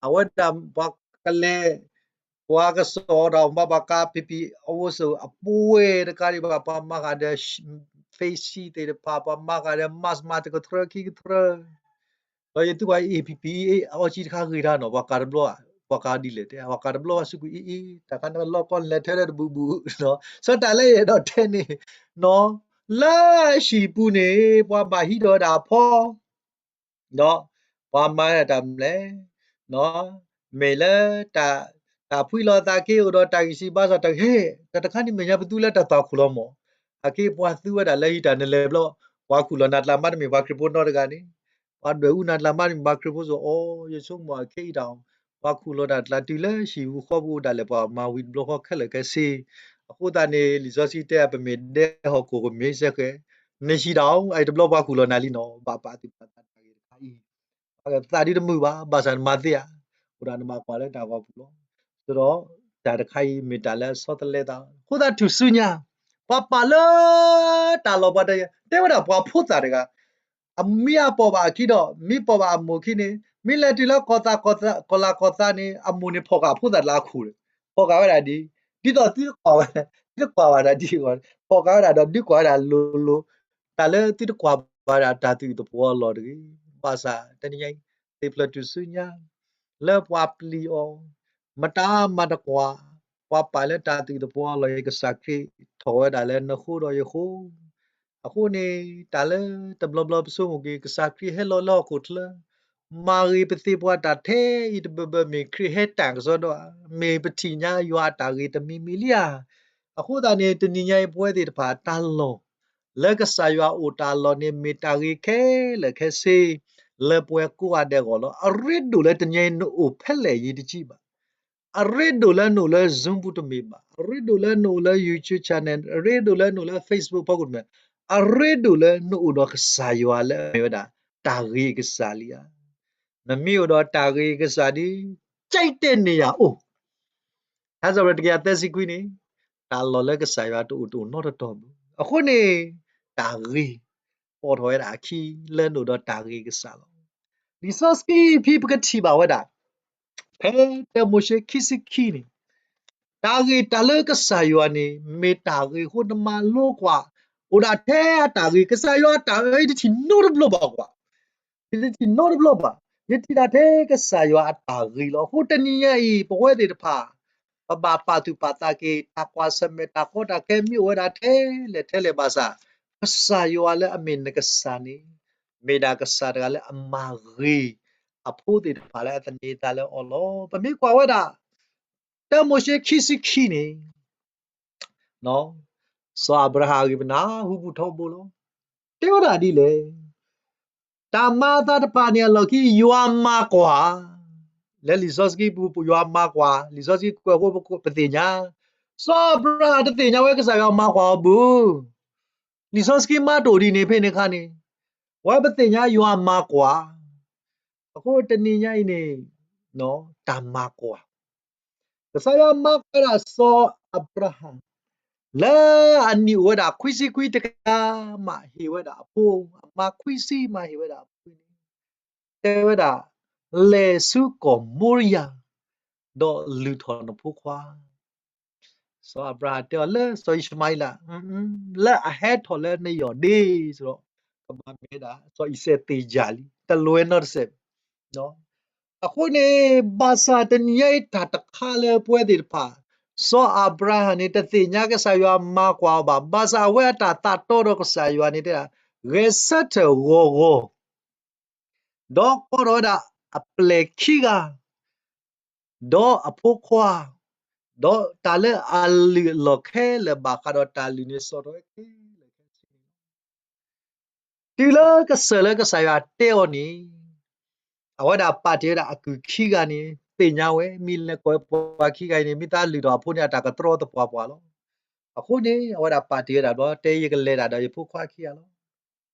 အဝဲဒၣ်ပှၤကလဲၤ ပှၤကစီၣ်ဒီး ပှၤကး P P E အဝတ်စုံအပှဲၤတကးဒံးဘၣ် ပှၤမၤဃာ်ဒီး face shield သ့ၣ်တဖၣ် ပှၤမၤဃာ်ဒီး mask မၤတကထြၢခံကထြၢ, ဒီးယသူကွၢ် P P E အအီကံတခါဂ့ၤတၢ်နီၤ ပှၤကးတဘျီ, ပှၤကးဒ်လဲၣ်တဲ ပှၤကးတဘျီဘၣ်စုကွံာ်အံၤအံၤ တၢ်ခါန့ၣ်လီၢ်ကီၢ်လဲၤထဲလၢတဘူးဘူး, စီၤတၢ်လၢယအဲၣ်ဒိးတဲန့ၣ်, လၢအဟံၣ်ပူၤန့ၣ် ပှၤဘၣ်ဟံးထီၣ်ဝဲဒၣ်အဖီ ဒီးပှၤမၤတၢ်မနုၤလဲၣ်, မ့ၢ်လၢ တၢ်ဖှံလီၤသးက့အိၣ်ဒီးတၢ်ဂံၢ်စၢ်ဘါစၢ်တၢ်ဂ့ၢ်, တၢ်တခါန့ၣ်မဲာ်ညါပသူလၢတၢ်သွၣ်ခိၣ်လီၤမး, အက့ပှၤသူဝဲဒၣ်လၢဟံးတၢ်နလဲၤဘျီ, ပှၤခူၣ်လီၤနၤကျါမးတမ့ၢ်ပှၤခရံာ်ဖိနီတဂၤန့ၣ်, ပှၤဒွဲၣ်အူနၤကျါမးတမ့ၢ်ပှၤခရံာ်ဖိစီၤအီၤ ယဆိကမိၣ်အခဲအံၤတၢ်, ပှၤခူၣ်လီၤတၢ်ကျါတုၤလၢဟံၣ်ပူၤဃီပူၤဒၣ်လဲာ် ပှၤမၤဝံၤတဘျီဃီခဲလၢာ်ခဲဆ့, အဃိသတးန့ၣ် လံာ်စီဆှံတဲ ပမ့ၢ်ဒဲဟီၣ်ခိၣ်ကမ့ၢ်စဲဃဲ, နဟံးတၢ်အံၤတဘျီပှၤခူၣ်လီၤနၤလံနီၤ ဘၣ်ပာ်သူၣ်ပာ်သးတၢ်ဂ့ၢ်တခါအံၤ ပှၤကသးဒ်တမုာ်ဘၣ် ဘၣ်ဆၣ်နမၤသ့ဧါ, အိၣ်ဒၣ်နဘၣ်ကွၢ်လၢတၢ်ဂီၤပူၤလီၤ. ဒီးတၢ်တခါအံၤမ့ၢ်တၢ်လၢအဆီတလဲသး, အဃိသတးထူၣ်စုညါ, ပှၤပာ်လၢတၢ်လီၢ်ပှၤတၢ်ယဲၢ် တဲဝဲဒၣ်ပှၤဖိသၣ်တဂၤ, အမ့ၢ်အပိာ်ဘၣ်အခံဒီး မ့ၢ်ပိာ်ဘၣ်အမိၢ်ခံန့ၣ် မ့ၢ်လဲၤတုၤလၢကီၢ်သး ကီၢ်လၤကီၢ်သးန့ၣ် အမိၢ်န့ၣ်ဖီၣ်ဃာ်အဖိသၣ်တလၢအခိၣ်ဒီး ဖီၣ်ဃာ်ဝဲဒၣ်ဒ်, ဒ်သိးသုတကွၢ်ဝဲ, သုတကွၢ်ဘၣ်ဒၣ်ဒ်အဂီၢ်, ဖီၣ်ဃာ်ဝဲဒၣ်ဒီးဒုးကွၢ်ဝဲဒၣ်လိၤလိၤ, တၢ်လၢသုတကွၢ်ဘၣ်ဒၣ်တၢ်သူၣ်အုးသးအုးအလီၢ်တဂ့ၤ, ဘၣ်ဆၣ်တနံၤညါအံၤ သ့ၣ်ဖျၢၣ်ထူၣ်စုညါ လၢပှၤပျံၤအီၤ, မတၤမၤတကွၢ်, ပှၤပာ်လၢတၢ်သူၣ်အုးသးအုးအလီၢ်အံၤ ကစၢ်ခရံာ်ထီၣ်ဝဲဒၣ်လၢနဃိဒီးယဃိ, အဃိန့ၣ် တၢ်လၢတဘျီဘျီပဆိကမိၣ်က့ၤ ကစၢ်ခရံာ်ဟဲလီၤလၢဟီၣ်ခိၣ်ချၢ မၤဂ့ၤပသ့ပှၤတၢ်ထဲအံၤတဘၢဘၢ မ့ၢ်ခရံာ်ဟဲတၢ်ကစီဒီဧါ, မ့ၢ်ပထံၣ်ညါယွၤအတၢ်ဂ့ၤတမံၤမံၤလံဧါ. အဃိသတးန့ၣ် တနံၤညါအံၤပဝဲသ့ၣ်တဖၣ်တၢ်လီၢ် လၢကစၢ်ယွၤအိၣ်တၢ်လီၢ်န့ၣ် မ့ၢ်တၢ်ဂ့ၤခဲလၢာ်ခဲဆ့ လၢပဝဲကိးဂၤဒဲးအဂီၢ်လီၤ. အရ့ဒိၣ်လၢတနံၤညါအံၤနအိၣ်ဖဲလဲၣ်ယံၤတကံဘၣ် အရ့ဒိၣ်လၢနအိၣ်လၢ Zoom ပူၤတမ့ၢ်ဘၣ်, အရ့ဒိၣ်လၢနအိၣ်လၢ YouTube channel, အရ့ဒိၣ်လၢနအိၣ်လၢ Facebook ဖီခိၣ်တမ့ၢ်, အရ့ဒိၣ်လၢနအိၣ်ဒီးကစၢ်ယွၤလၢအမ့ၢ်ဝဲဒၣ် တၢ်ဂ့ၤကစၢ်လံဧါ. နမ့ၢ်အိၣ်ဒီးတၢ်ဂ့ၤကစၢ်ဒ် ကၠဲးတဲာ်န့ၢ်ယၤအိၣ် ထါစံးပတြၢၤတကယၤသၢဆံခွံန့ၣ်, တၢ်လီၢ်လၢကစၢ်ယွၤတအိၣ်တအိၣ်နီတတီၢ်ဘၣ်. အဃိန့ၣ် တၢ်ဂ့ၤ ပိာ်ထီၣ်ဝဲဒၣ်အခံလၢနအိၣ်ဒီးတၢ်ဂ့ၤကစၢ်လီၤ. လံာ်စီဆှံဖဲပကထံၣ်ဘၣ်ဝဲဒၣ် ဖဲတၢမိၤၡ့ခံဆံခံန့ၣ်, တၢ်ဂ့ၤတၢ်လၢကစၢ်ယွၤန့ၣ် မ့ၢ်တၢ်ဂ့ၤအဃိနမၤလိကွၢ်, အိၣ်ဒၣ်ထဲအတၢ်ဂ့ၤ ကစၢ်ယွၤအတၢ်ဂ့ၤတထံၣ်နီတဘျီဘၣ်ကွၢ် ယတထံၣ်နီတဘျီဘၣ်. ယထံၣ်ဒၣ်ထဲကစၢ်ယွၤအတၢ်ဂ့ၤလီၤ. အဃိတနံၤညါအံၤ ပဝဲသ့ၣ်တဖၣ် ပဘၣ်ပာ်သူၣ်ပာ်သးက့ၤ တၢ်ကွၢ်ဆၢၣ်မဲာ်တၢ်ကီတၢ်ခဲမ့ၢ်အိၣ်ဝဲဒၣ်ထဲလဲၣ်ထဲလဲၣ်ဘၣ်ဆၣ်, ကစၢ်ယွၤလၢအမ့ၢ်နကစၢ်န့ၣ် မ့ၢ်ဒၣ်ကစၢ်တဂၤလၢအမၤဂ့ၤ အဖိသ့ၣ်တဖၣ်လၢအသန့ၤသးလၢအီၤလီၤ. ပမ့ၢ်ကွၢ်ဝဲဒၣ် တၢမိၤၡ့ခံဆံခံန့ၣ် စီၤအၤဘြၤဟၣ်အဂံၢ်ပနၢ်ဟူဘူးထီဘိလီၤ. တဲဝဲဒၣ်ဒ်လဲၣ်. တၢ်မၤအသးတဖၣ်န့ၣ်အလီၢ်ခံ ယွၤမၤကွၢ်, လၢလံာ်စီဆှံပူၤ ယွၤမၤကွၢ်, လံာ်စီဆှံကွဲးဃိပသ့ၣ်ညါ, စီၤအၤဘြၤဟၣ်တသ့ၣ်ညါဝဲကစၢ်ယွၤမၤကွၢ်အီၤဘၣ်. လံာ်စီဆှံမၤတအိၣ်ဒ်န့ၣ်ဖဲန့ၣ်အခါန့ၣ်, အဝဲပသ့ၣ်ညါယွၤမၤကွၢ်, အဃိတနံၤညါအံၤန့ၣ် တၢ်မၤကွၢ် ကစၢ်ယွၤမၤကွၢ်ဒၣ်စီၤအၤဘြၤဟၣ် လၢအနံၣ်အိၣ်ဝဲဒၣ်ခွံဆံခွံတကယၤမး ဟ့ၣ်ဝဲဒၣ်အဖိ, အမါခွံဆံမးဟ့ၣ်ဝဲဒၣ်အဖိန့ၣ်, တဲဝဲဒၣ်, လဲၤဆူကီၢ်မိရံယၤ, ဒီးလုၢ်ထီၣ်နဖိခွါ. စီၤအၤဘြၤဟၣ်တဲအီၤလၢစီၤအံၡမၤအ့လး, လၢအဟဲထီၣ်လၢနယီၢ်ဒ့, ဆိုတော့ ကဘၣ်မ့ၢ်ဝဲဒၣ် စီၤအံၤစဲးသ့ၣ်ယၤလံ, တလွဲနီတစဲးဘၣ်. အဃိန့ၣ် ဘၣ်ဆၣ်တနံၤညါအံၤတၢ်တခါလၢပဝဲသ့ၣ်တဖၣ်, စီၤအၤဘြၤဟၣ်န့ၣ် တသ့ၣ်ညါကစၢ်ယွၤမၤကွၢ်အီၤဘၣ်. ဘၣ်ဆၣ်အဝဲအတၢ်သးတီဒီးကစၢ်ယွၤန့ၣ်တဲဒၣ်, ဂဲၤဆၢထၢၣ်ဂီၤဂီၤ, ဒီးကိးထီၣ်ဝဲဒၣ်အပျဲၢ်ခံဂၤ, ဒီးအဖိခွါ, ဒီးတၢ်လၢအလုၢ်အလီၢ်ခဲလၢာ်ဘၣ်ဃးဒီးတၢ်လုၢ်န့ၣ် စိာ်ထီၣ်ဝဲခဲလၢာ်ခဲဆ့န့ၣ်လီၤ. တုၤလၢကစၢၢ်လၢကစၢ်ယွၤတဲအီၤန့ၣ်, အဝဲဒၣ်ပာ်တ့ၢ်ဝဲဒၣ်အကုၢ်ခံဂၤန့ၣ် သ့ၣ်ညါဝဲ, မ့ၢ်လဲၤကိးပှၤခံဂၤအံၤန့ၣ် မ့ၢ်သးလုၢ်ထီၣ်အဖိန့ၣ် အတၢ်ကတြီသပှၢ်ပှၢ်လီၤ. အဃိန့ၣ် အဝဲဒၣ်ပာ်တ့ၢ်ဝဲဒၣ်ဘျီ တဲယကလဲၤတၢ်ဒီးယဖိခွါခံဂၤလီၤ.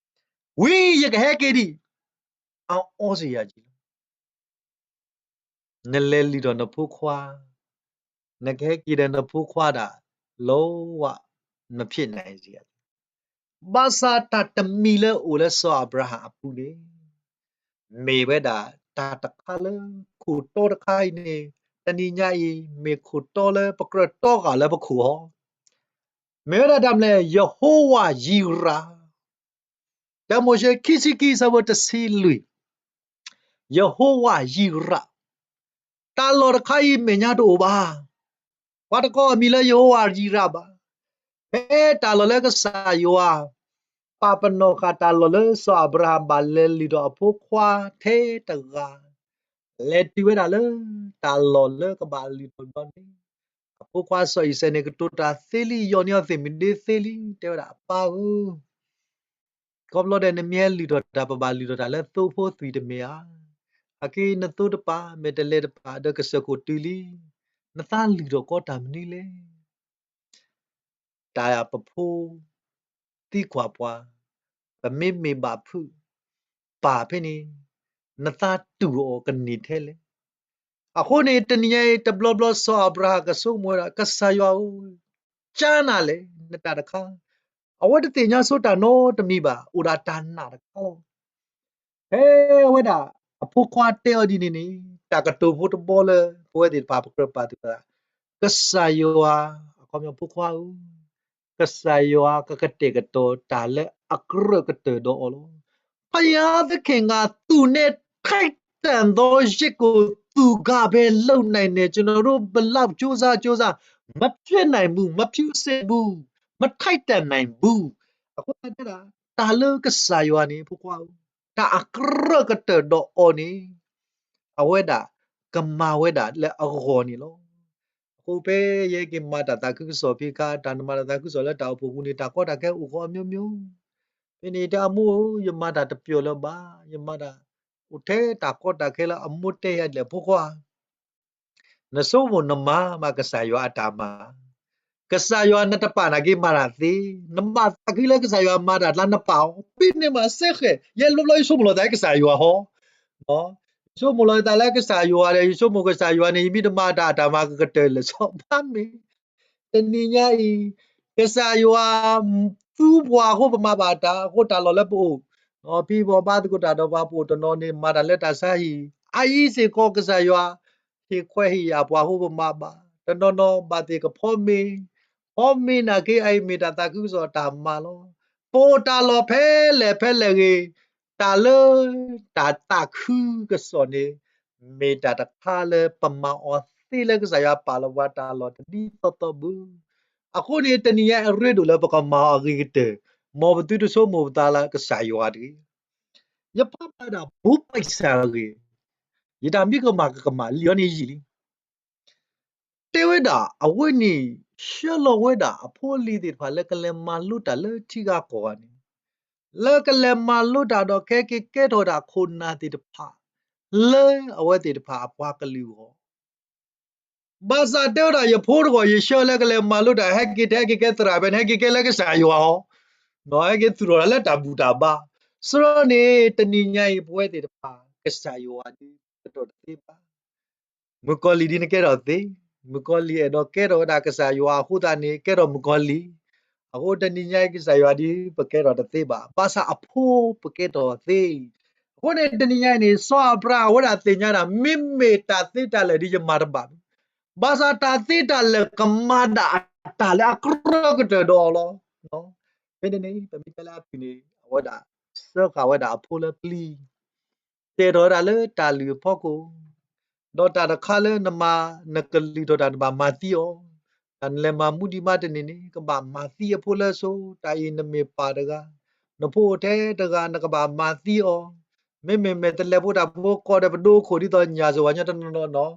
ဝံၤယကဟဲက့ၤဒံး, အအီစယၤကံလီၤ. နလဲၤလုၢ်ထီၣ်နဖိခွါ, နကဟဲက့ၤဒီးနဖိခွါဒၣ်, လီဝ, နဖျဲးနၤစယၤ, ဘၣ်ဆၣ်တၢ်တမံၤလၢအိၣ်လၢစီၤအၤဘြၤဟၣ်အပူၤန့ၣ်, မ့ၢ်ဝဲဒၣ်တၢ်တခါလၢခိၣ်တီတခါအံၤန့ၣ်, တနံၤညါအံၤ မ့ၢ်ခိၣ်တီလၢပကြၢးတီဃာ်လၢပခိၣ်အီၤ, မ့ၢ်ဝဲဒၣ်တၢ်မနုၤလဲၣ်, ယဟိဝၤယံးရး တၢမိၤၡ့ခံဆံခံဆၢဖိတဆံလွံၢ်, ယဟိဝၤယံးရး, တၢ်လီၢ်တခါအံၤမဲာ်ညါတအိၣ်ဘၣ်. ပှၤတကိးအမံၤလၢယဟိဝၤယံးရးဘၣ်. ဖဲတၢ်လီၢ်လၢကစၢ်ယွၤ ပာ်ပနီၣ်ဃာ်တၢ်လီၢ်လၢစီၤအၤဘြၤဟၣ်ဘၣ်လဲၤလုၢ်ထီၣ်အဖိခွါထဲတဂၤ, လဲၤတုၤဝဲဒၣ်လၢတၢ်လီၢ်လၢကဘၣ်လုၢ်ထီၣ်ဘျီန့ၣ်, အဖိခွါစီၤအံၤစဲးန့ၣ် ကတိၤတၢ်သ့လံ, ယီၢ်န့ၢ်အီၤသ့ၣ်မုၢ်ဒ့သ့လံ, တဲဝဲဒၣ်အပၢ်ဧၢ, ခီဖျိဒဲးနမ့ၢ်ဟဲလုၢ်ထီၣ်တၢ် ပဘၣ်လုၢ်ထီၣ်တၢ်လၢသိဖိသွံၣ်တမ့ၢ်ဧါ. အခဲအံၤနသိတပာ် မဲာ်တဲးလဲးတပာ် ဒီးကစၢၢ်ခိၣ်တုၤလံ, နသးလုၢ်ထီၣ်ကီးတၢ်မနုၤလဲၣ်. တၢ်ပဖိ သံကွၢ်ပှၤ, ပမ့မ့ၢ်ဘၣ်ဖုး ပၢ်ဖဲန့ၣ်, နသးတူၢ်အီၤကန့ၢ်ထဲလဲၣ်. အဃိန့ၣ် တနံၤညါအံၤ တဘျီဘျီစီၤအၤဘြၤဟၣ်ကဆိကမိၣ်ဝဲဒၣ် ကစၢ်ယွၤဧၢ, ကၢနၤလဲၣ် နတၢ်တခါ, အဝဲတသ့ၣ်ညါဆိတၢ်နီတမံၤဘၣ်, အိၣ်ဒၣ်တၢ်နာ်တခါလီၤ. ဖဲအဝဲဒၣ်အဖိခွါတဲအီၤဒ်န့ၣ်န့ၣ်, တၢ်ကတိၤဖိတဘီလၢပဝဲသ့ၣ်တဖၣ်ပကြၢးပာ်သူၣ်သး, ကစၢ်ယွၤ, အခီပညီဖိခွါဧၢ, ကစၢ်ယွၤကကတဲာ်ကတီၤတၢ်လၢအကြၢးကတၢၢ်ဒီးအီၤလီၤ. ဘုရားသခင်က သူနဲ့ထိုက်တန်သောယဇ်ကို သူကပဲလုပ်နိုင်တယ်, ကျွန်တော်တို့ဘယ်လောက်ကြိုးစားကြိုးစား မဖြစ်နိုင်ဘူး, မဖြစ်စေဘူး, မထိုက်တန်နိုင်ဘူး. အဃိသတး တၢ်လၢကစၢ်ယွၤန့ၣ် ဖိခွါဧၢ, တၢ်အကြၢးကတၢၢ်ဒီးအီၤန့ၣ် အဝဲဒၣ်ကမၤဝဲဒၣ်လၢအဂီၢ်န့ၣ်လီၤ. အဃိဖဲယဟဲက့ၤမၤတၢ်သးခုကစီၣ်ဖံးခါ, တၢ်နမၤတၢ်သးခုကစီၣ်လၢတၢ်အိၣ်ဖှိၣ်ပူၤန့ၣ် တၢ်ကီတၢ်ခဲအိၣ်ဃီအမျိုးမျိုး, ဖဲန့ၣ်တဲအမိၢ်ဧၢ, ယမၤတၢ်တပျီၤလၢၤဘၣ်, ယမၤတၢ်အိၣ်ထဲတၢ်ကီတၢ်ခဲလၢအမိၢ်တဲယၤဒ်လဲၣ် ဖိခွါ နဆိကမိၣ်နမၤမးကစၢ်ယွၤအတၢ်မၤ, ကစၢ်ယွၤနတပာ်နာ်က့မၤတၢ်သ့, နဘၣ်သးခုလၢကစၢ်ယွၤမၤတၢ်ကျါနပာ်အီၤ, ဖဲန့ၣ်မးစ့ၢ်ကီး ယဲဘျီဘျီယဆိကမိၣ်လီၤသးလၢကစၢ်ယွၤဟီ, ယဆိကမိၣ်လီၤသးလၢကစၢ်ယွၤဒီး ယဆိကမိၣ်ကစၢ်ယွၤန့ၣ် ယမ့ၢ်တမၤတၢ်အတၢ်မၤကကတၢၢ်လၢာ်ဆီဘၣ်မ့ၢ် တနံၤညါအံၤ ကစၢ်ယွၤသူပှၤအဃိပမၤဘၣ်တၢ်, အဃိတၢ်လီၢ်လၢပအိၣ်, ဖံဘီဘါသကိးတၢ်ဒီးပှၤပအိၣ်တနီၤန့ၣ် မၤတၢ်လၢတၢ်ဆါဟံၣ်, အအံၤစ့ၢ်ကီးကစၢ်ယွၤ ဟ့ၣ်ခွဲးဟ့ၣ်ယာ်ပှၤအဃိပမၤဘၣ်, တနီၤနီၤဘၣ်သ့ၣ်ကဖီမ့ၤ, ဖီမ့ၤနာ်က့အအံၤမ့ၢ်တၢ်သးခုကစီၣ်တၢ်မၤလီၤ. ပအိၣ်တၢ်လီၢ်ဖဲလဲၣ်ဖဲလဲၣ်ဂ့ၤ, တၢ်လၢ တၢ်သးခုကစီၣ်န့ၣ် မ့ၢ်တၢ်တခါလၢပမၤအီၤသ့လၢကစၢ်ယွၤပာ်လီၤပှၤတၢ်လီၢ်တဒ်သိးသိးဘၣ်. အဃိန့ၣ် တနံၤညါအရ့ဒိၣ်လၢပကမၤအီၤအဂ့ၤကတၢၢ်, မ်ပသုတဆိကမိၣ်ပသးလၢကစၢ်ယွၤတဂ့ၤ. ယဖးဘၣ်ဒၣ်ဘိးဘၣ်စၢ်ဂ့ၤ, ယတၢ်မံကမၣ်ကကမၣ်လံအီၤန့ၣ်ယံာ်လံ. တဲဝဲဒၣ်အဝဲန့ၣ် ဆှၢလီၤဝဲဒၣ်အဖိအလံၤသ့ၣ်တဖၣ်လၢကလဲၤမၤလိတၢ်လၢထံဂၤကီၢ်ဂၤန့ၣ်, လၢကလဲၤမၤလိတၢ်ဒီးကဟဲက့ၤကဲထီၣ်ဝဲဒၣ်ခိၣ်နၢ်သ့ၣ်တဖၣ် လၢအဝဲသ့ၣ်တဖၣ်အပှၤကလုာ်အဂီၢ် ဘၣ်ဆၣ်တဲဝဲဒၣ် ယဖိတဂီၢ် ယဆှၢလၢကလဲၤမၤလိတၢ် ဟဲက့ၤတဟဲက့ၤကဲသရၣ်ဖဲန့ၣ် ဟဲက့ၤကဲလၢကစၢ်ယွၤအီၤ, ဟဲက့ၤသူၣ်ထီၣ်တၢ်လၢတၢ်ဘူၣ်တၢ်ဘါ. စရီန့ၣ် တနံၤညါအံၤ ပဝဲသ့ၣ်တဖၣ် ကစၢ်ယွၤဒုးကတီၢ်တသ့ဘၣ်. မုၣ်ကီၤလံၢ်ဒ်နကဲထီၣ်သ့, မုၣ်ကီၤလံၢ်အဲၣ်ဒိးကဲထီၣ်ဝဲဒၣ်ကစၢ်ယွၤအဃိသတးန့ၣ် ကဲထီၣ်မုၣ်ကီၤလံၢ်. အဃိတနံၤညါအံၤ ကစၢ်ယွၤဒုးပကဲထီၣ်တသ့ဘၣ်. ဘၣ်ဆၣ်အဖိပကဲထီၣ်သ့. အဃိန့ၣ် တနံၤညါအံၤန့ၣ် စီၤအၤဘြၤဟၣ်အဝဲဒၣ်သ့ၣ်ညါဒၣ် မ့မ့ၢ်တၢ်သ့တၢ်လၢာ်ဒ်ယမၤတဘၣ်ဘၣ်. ဘၣ်ဆၣ်တၢ်သ့တၢ်လၢာ်ကမၤဒၣ်အတၢ်လၢအကြၢးကတၢၢ်ဒီးအီၤလီၤ. ဖဲန့ၣ်န့ၣ် ပမ့ၢ်တဲလၢအဖုၣ်န့ၣ် အဝဲဒၣ် စၢဃာ်ဝဲဒၣ်အဖိလၢပျံၤ တဲထီၣ်ဝဲဒၣ်လၢတၢ်လုၢ်အဖီခိၣ်, ဒီးတၢ်တခါလၢနမၤ နကလုၢ်ထီၣ်တၢ်နဘၣ်မၤသံအီၤ, တၢ်နလဲၤမၤမူဒံးမးတန့ၢ်န့ၣ် ကဘၣ်မၤသံအဖိလၢအဆိ, တၢ်အံၤနမ့ၢ်ပၢ်တဂၤ, နဖိအိၣ်ထဲတဂၤ နကဘၣ်မၤသံအီၤ, မ့မ့ၢ်မဲာ်တဲးလဲးဖိတၢ်ဖိကိးဒီးပဒိခိၣ်ဒ်သိးညၣ်စိၤဝဲညီတနီၤနီၤနီၤ,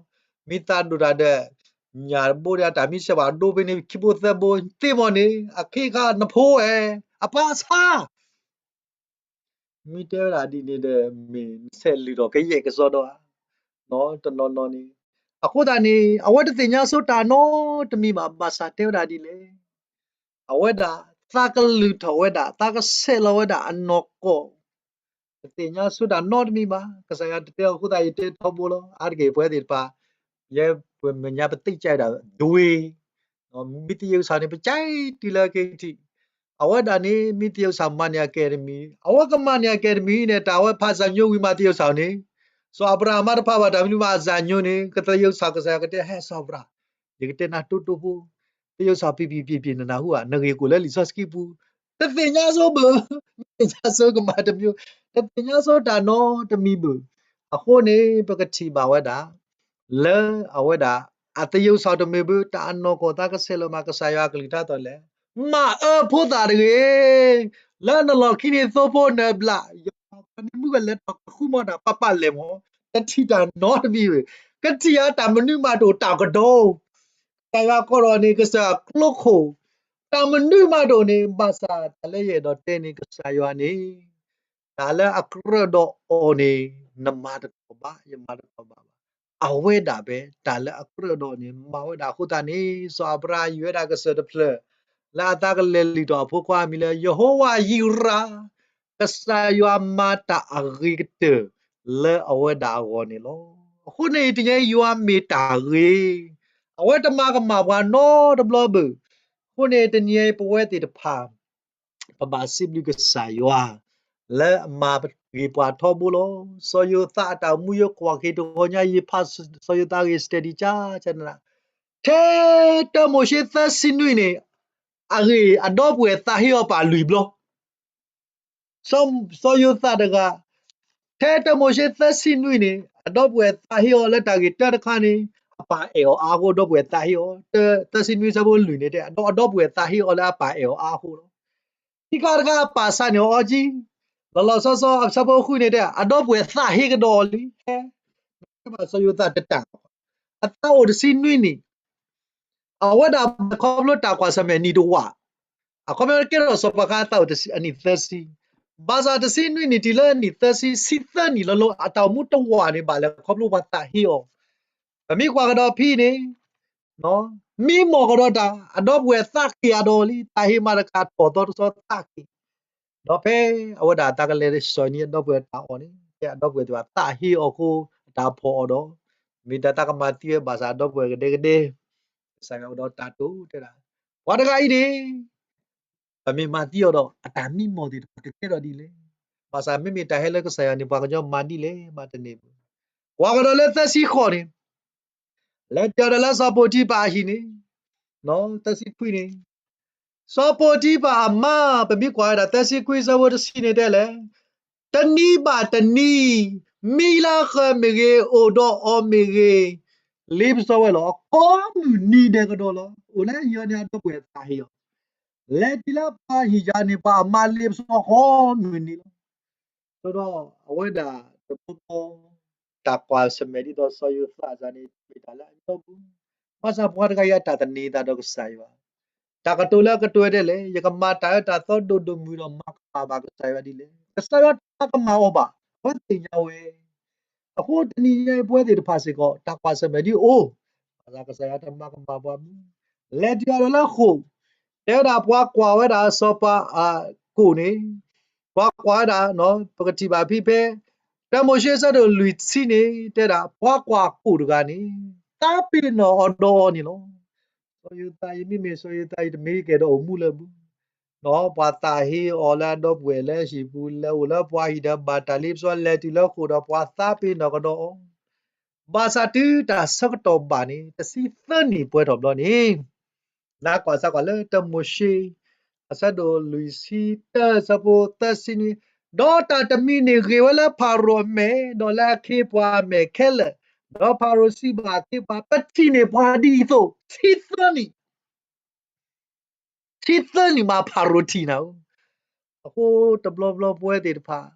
မ့ၢ်သးဒိၣ်တၢ်ဒီး ညၣ်တဘိဒီးတၢ်မံစဲးဘၣ်ဒိဖဲန့ၣ် ခံဘိသၢဘိသ့ၣ်မီၢ်န့ၣ် အခ့ခါနဖိဝဲ အပၢ်ဆါ မ့ၢ်တဲဝဲဒၣ်ဒ်န့ၣ်ဒီး မ့ၢ်နဆဲးလုၢ်ထီၣ်ကယဲၢ်ကစီဒီဧါ, တနီၤနီၤန့ၣ်, အဃိသတးန့ၣ် အဝဲတသ့ၣ်ညါဆိတၢ်နီတမံၤဘၣ်. ဘၣ်ဆၣ်တဲဝဲဒၣ်ဒ်လဲၣ်, အဝဲဒၣ်သးကလုၢ်ထီၣ်ဝဲဒၣ် သးကဆဲးလီၤဝဲဒၣ်အနီၢ်ကီၢ်, တသ့ၣ်ညါဆိတၢ်နီတမံၤဘၣ်. ကစၢ်ယွၤတတဲအီၤအဃိသတး ယတဲထီဘိလီၤ. အါတက့ၢ်ပဝဲသ့ၣ်တဖၣ် ယဲပှၤမဲာ်ညါပသ့ၣ်ကၢဒၣ်ဒွ့ မ့ၢ်သယုၢ်ကစီၣ်န့ၣ် ပကၢတံၢ်လၢက့ၤထံး, အဝဲဒၣ်န့ၣ် မ့ၢ်သယုၢ်ကစီၣ်မၤန့ၢ်အကဲတမံၤ, အဝဲကမၤန့ၢ်အကဲတမံၤန့ၣ် တၢ်ဝဲဖးစၢ်ညိဝံၤမးသယုၢ်ကစီၣ်န့ၣ်, စီၤအၤဘြၤဟၣ်မ့ၢ်တဖးဘၣ်တၢ်မနုၤမးအစၢ်ညိန့ၣ် ကသယုၢ်ကစီၣ်ကစၢ်ယွၤကတဲဟဲစီၤအၤဘြၤဟၣ်, ယကတဲနၤတိတိဖိ, သယုၢ်ကစီၣ်ပံၤပံၤပံၤပံၤနနၢ်ဟူဧါ, နဂ့ၢ်ကိာ်လၢလံာ်စီဆှံပူၤ, တသ့ၣ်ညါဆိဘၣ်, မ့ၢ်သ့ၣ်ညါဆိကမၤတမံၤ, တသ့ၣ်ညါဆိတၢ်နီတမံၤဘၣ်. အဃိန့ၣ် ပကထံၣ်ဘၣ်ဝဲဒၣ် လၢအဝဲဒၣ် အသယုၢ်ကစီၣ်တမ့ၢ်ဘၣ် တၢ်အနီၢ်ကီၢ်သးကဆဲးလီၤမး ကစၢ်ယွၤအကလုၢ်ကထါအသိးလဲၣ်, မၤအၢဖိသၣ်တဂ့ၤ, လၢနလီၢ်ခံန့ၣ်သိဖိနၢ်ဘျး, ယွၤပှၤန့ၣ်မုၣ်ကလဲၤထီၣ်ကဃုမီၤတၢ်ပာ်ပာ်လဲၣ်မီၢ်, တထံၣ်တၢ်နီတမံၤဘၣ်, ကထံၣ်အတၢ်မနုၤမးတအိၣ်တၢ်ကဒီး ကစၢ်ယွၤကိးထီၣ်န့ၣ် ကစၢ်ယွၤကျိခိၣ်, တၢ်မနုၤမးတအိၣ်န့ၣ် ဘၣ်ဆၣ်တၢ်လၢယအဲၣ်ဒိးတဲန့ၣ် ကစၢ်ယွၤန့ၣ် တၢ်လၢအကြၢးဒီးအီၤန့ၣ် နမၤတတီၤဘၣ် ယမၤတတီၤဘၣ်ဘၣ်. အဝဲဒၣ်ဖဲတၢ်လၢအကြၢးဒီးအီၤန့ၣ် မၤဝဲဒၣ်အဃိသတးန့ၣ် စီၤအၤဘြၤဟၣ်ယုၢ်ဝဲဒၣ်ကစၢၢ်တဖျၢၣ် လၢအသးကလဲၤလုၢ်ထီၣ်အဖိခွါအမံၤလၢ ယဟိဝၤယံးရၤ, ကစၢ်ယွၤမၤတၢ်အဂ့ၤကတၢၢ်လၢအဝဲဒၣ်အဂီၢ်န့ၣ်လီၤ. အဃိန့ၣ် တနံၤညါအံၤယွၤမ့ၢ်တၢ်ဂ့ၤ, အဝဲတမၤကမၣ်ပှၤနီတဘျီဘၣ်. အဃိန့ၣ် တနံၤညါအံၤပဝဲသ့ၣ်တဖၣ် ပဘၣ်စံးဘျုးကစၢ်ယွၤ လၢအမၤဂ့ၤပှၤထီဘိလီၤ. စီၤယိၤသးအတၢ်အိၣ်မူယကွၢ်က့ၤတဂီၤညါ ယဖးစီၤယိၤသးအဂ့ၢ် study ကၢကၢနၤ, ထဲတၢမိၤၡ့သၢဆံနွံန့ၣ် အဂ့ၢ်အဒီပုၢ်ဝဲၢ်သးဟ့အီၤပာ်လွံၢ်ဘျီ စီၤယိၤသးတဂၤ, ထဲတၢမိၤၡ့သၢဆံနွံန့ၣ် အဒီပုၢ်ဝဲၢ်သးဟ့အီၤလၢတၢ်ဂ့ၢ်တၢတခါန့ၣ် အပၢ်အဲၣ်အီၤအါအဃိ ဒီပုၢ်ဝဲၢ်သးဟ့အီၤ, သၢဆံနွံဆၢဖိလွံၢ်န့ၣ်တဲ အဒီပုၢ်ဝဲၢ်သးဟ့အီၤလၢအပၢ်အဲၣ်အီၤအါအဃိလီၤ. ခံခါတခါအပၢ်ဆါန့ၢ်အီၤအီကံ, လီၤလီၤဆီဆီ အဆၢဖိဃုန့ၣ်တဲ အဒီပုၢ်ဝဲၢ်သးဟ့ကဒီးအီၤလံ, ဟဲ, စီၤယိၤသးတတၢ် အသးအိၣ်တဆံနွံနံၣ် အဝဲဒၣ်ဘၣ်ခီဖျိတၢ်ကွၢ်ဆၢၣ်မဲာ်နံၣ်တဝာ်, အခီပညီကဲထီၣ်စီၤပၤခါအသးအိၣ်အနံၣ်သၢဆံ, ဘၣ်ဆၣ်တဆံနွံနံၣ်တုၤလၢအနံၣ်သၢဆံ ဆံသၢနံၣ်လၢလီၤ အတၢ်အိၣ်မူတဝာ်န့ၣ် ဘၣ်လဲၤခီဖျိပှၤသးဟ့အီၤ, ပမ့ၢ်ကွၢ်ကဒီးဖဲန့ၣ် မံမီၢ်ကဒီးတၢ် အဒီပုၢ်ဝဲၢ်သးက့ၤအဒီးလံ တၢ်ဟ့မၤတခါထီၣ်သီတဆီသးက့ၤ, ဒီးဖဲအဝဲဒၣ်အသးကလဲၤစီၤနံၤအဒီပုၢ်ဝဲၢ်တၢ်အီၣ်န့ၣ် ဖဲအဒီပုၢ်ဝဲၢ်သးဟ့အီၤအဃိ အတၢ်ဖီၣ်အီၤဒီး မ့ၢ်တၢ်သးကမၤသံဝဲဘၣ်ဆၣ်အဒီပုၢ်ဝဲၢ်ကဒဲကဒဲ, ကစၢ်ယွၤအိၣ်ဒီးတၢ်တိာ်တဲဒၣ် ပှၤတဂၤအံၤန့ၣ် ပမ့ၢ်မၤသံအီၤဒီး အတၢ်မံမီၢ်သ့ၣ်တဖၣ်ကကဲထီၣ်ဒ်လဲၣ်, ဘၣ်ဆၣ်မ့မ့ၢ်တၢ်ဟဲလၢကစၢ်ယွၤန့ၣ် ပှၤကညီမၤဒ်လဲၣ်မးတန့ၢ်ဘၣ်. ကွၢ်ကဒီးလၢသၢဆံဃိးန့ၣ် လဲၤတ့ၢ်ဒီးလၢစီၤပိၤတံဖၢၣ်အဟံၣ်န့ၣ်, သၢဆံခွံန့ၣ်, စီၤပိၤတံဖၢၣ်အမါ ပမ့ၢ်ကွၢ်ဝဲဒၣ်သၢဆံခွံဆၢဖိတဆံန့ၣ်တဲလဲၣ်, တနံၤဘၣ်တနံၤ မံလၢဃၢၤမ့ၢ်ဂ့ၤ အိၣ်ဒီးအီၤမ့ၢ်ဂ့ၤ, လ့ပစီဝဲလီၤ ကိးမုၢ်နံၤဒဲးကဒီးလီၤ. အိၣ်လၢယွၤန့ၣ်အဒီပုၢ်ဝဲၢ်သးဟ့အီၤ, လဲၤတ့ၢ်လၢပှၤဟံၣ်ယၤန့ၣ် ပှၤအမါလ့ပစီကိးမုၢ်နံၤလီၤ. ဆိုတော့ အဝဲဒၣ်တဘျီဘျီ တၢ်ကွၢ်ဆၢၣ်မဲာ်ဒ်သိးစီၤယိၤသးန့ၣ် မ့ၢ်တၢ်လၢအညီပူၤ, ဘၣ်ဆၣ်ပှၤတဂၤအံၤအတၢ်သန့ၤအသးဒီးကစၢ်ယွၤ, တၢ်ကတိၤလၢအကတိၤဝဲဒ်လဲၣ်, ယကမၤတၢ်အၢတၢ်သီဒိၣ်ဒိၣ်မုၢ်ဒီး မၤကမၣ်ဘၣ်ကစၢ်ယွၤဒ်လဲၣ်. ကစၢ်ယွၤတမၤကမၣ်အီၤဘၣ်. အဝဲသ့ၣ်ညါဝဲ အဃိတနံၤညါအံၤ ပဝဲသ့ၣ်တဖၣ်စ့ၢ်ကီး တၢ်ကွၢ်ဆၢၣ်မဲာ်ဒ်အိၣ်, ဘၣ်ဆၣ်ကစၢ်ယွၤတမၤကမၣ်ပှၤမုၢ်, လဲၤတုၤအီၤဒီးလၢဃိာ်, တဲဝဲဒၣ်ပှၤကွၢ်ဝဲဒၣ်စီၤပၤအကိာ်န့ၣ်, ပှၤကွၢ်ဝဲဒၣ်, ပကထံၣ်ဘၣ်ဖဲဖဲ တၢမိၤၡ့အဆၢဒိၣ်လွံၢ်ဆံန့ၣ် တဲဒၣ်ပှၤကွၢ်ကိာ်တဂၤန့ၣ် သးပ့ၤနီၣ်အီၤဒီးအီၤန့ၣ်လီၤ. စီၤယိၤသးအံၤ မ့မ့ၢ်စီၤယိၤသးအံၤ တမ့ၢ်ကဲဒီးအိၣ်မူလၢအပူၤ ဒီးပှၤသးဟ့အီၤလၢအဒီပုၢ်ဝဲၢ်လၢဟံၣ်ပူၤ လဲၤအိၣ်လၢပှၤဟံၣ်ဒီးဘၣ်တၢ်လ့ပစီ လဲၤတုၤလၢဃိာ်ဒီးပှၤသးပ့ၤနီၣ်ကဒီးအီၤ, ဘၣ်ဆၣ်တုၤတၢ်ဆၢကတီၢ်ဘၣ်န့ၣ် တဆံသၢနံၣ်ပှဲၤထီၣ်ဘျီန့ၣ်, နကွၢ်စၢ်ကွၢ်လၢတၢမိၤၡ့ အဆၢဒိၣ်လွံၢ်ဆံတၢ အဆၢဖိသၢဆံနွံ, ဒီးတၢ်တမံၤန့ၣ်ဂ့ၤဝဲလၢဖၤရိၤအမဲာ် ဒီးလၢအခ့အပှၤအမဲာ်ခဲလၢာ်, ဒီးဖၤရိၤစံးဘၣ်အခ့အပှၤ ပထံၣ်န့ၢ်ပှၤဒ်အံၤအသိး ဆံသၢနံၣ် ဆံသၢနံၣ်မး ဖၤရိၤထံၣ်နၤဧၢ. အဃိတဘျီဘျီပဝဲသ့ၣ်တဖၣ်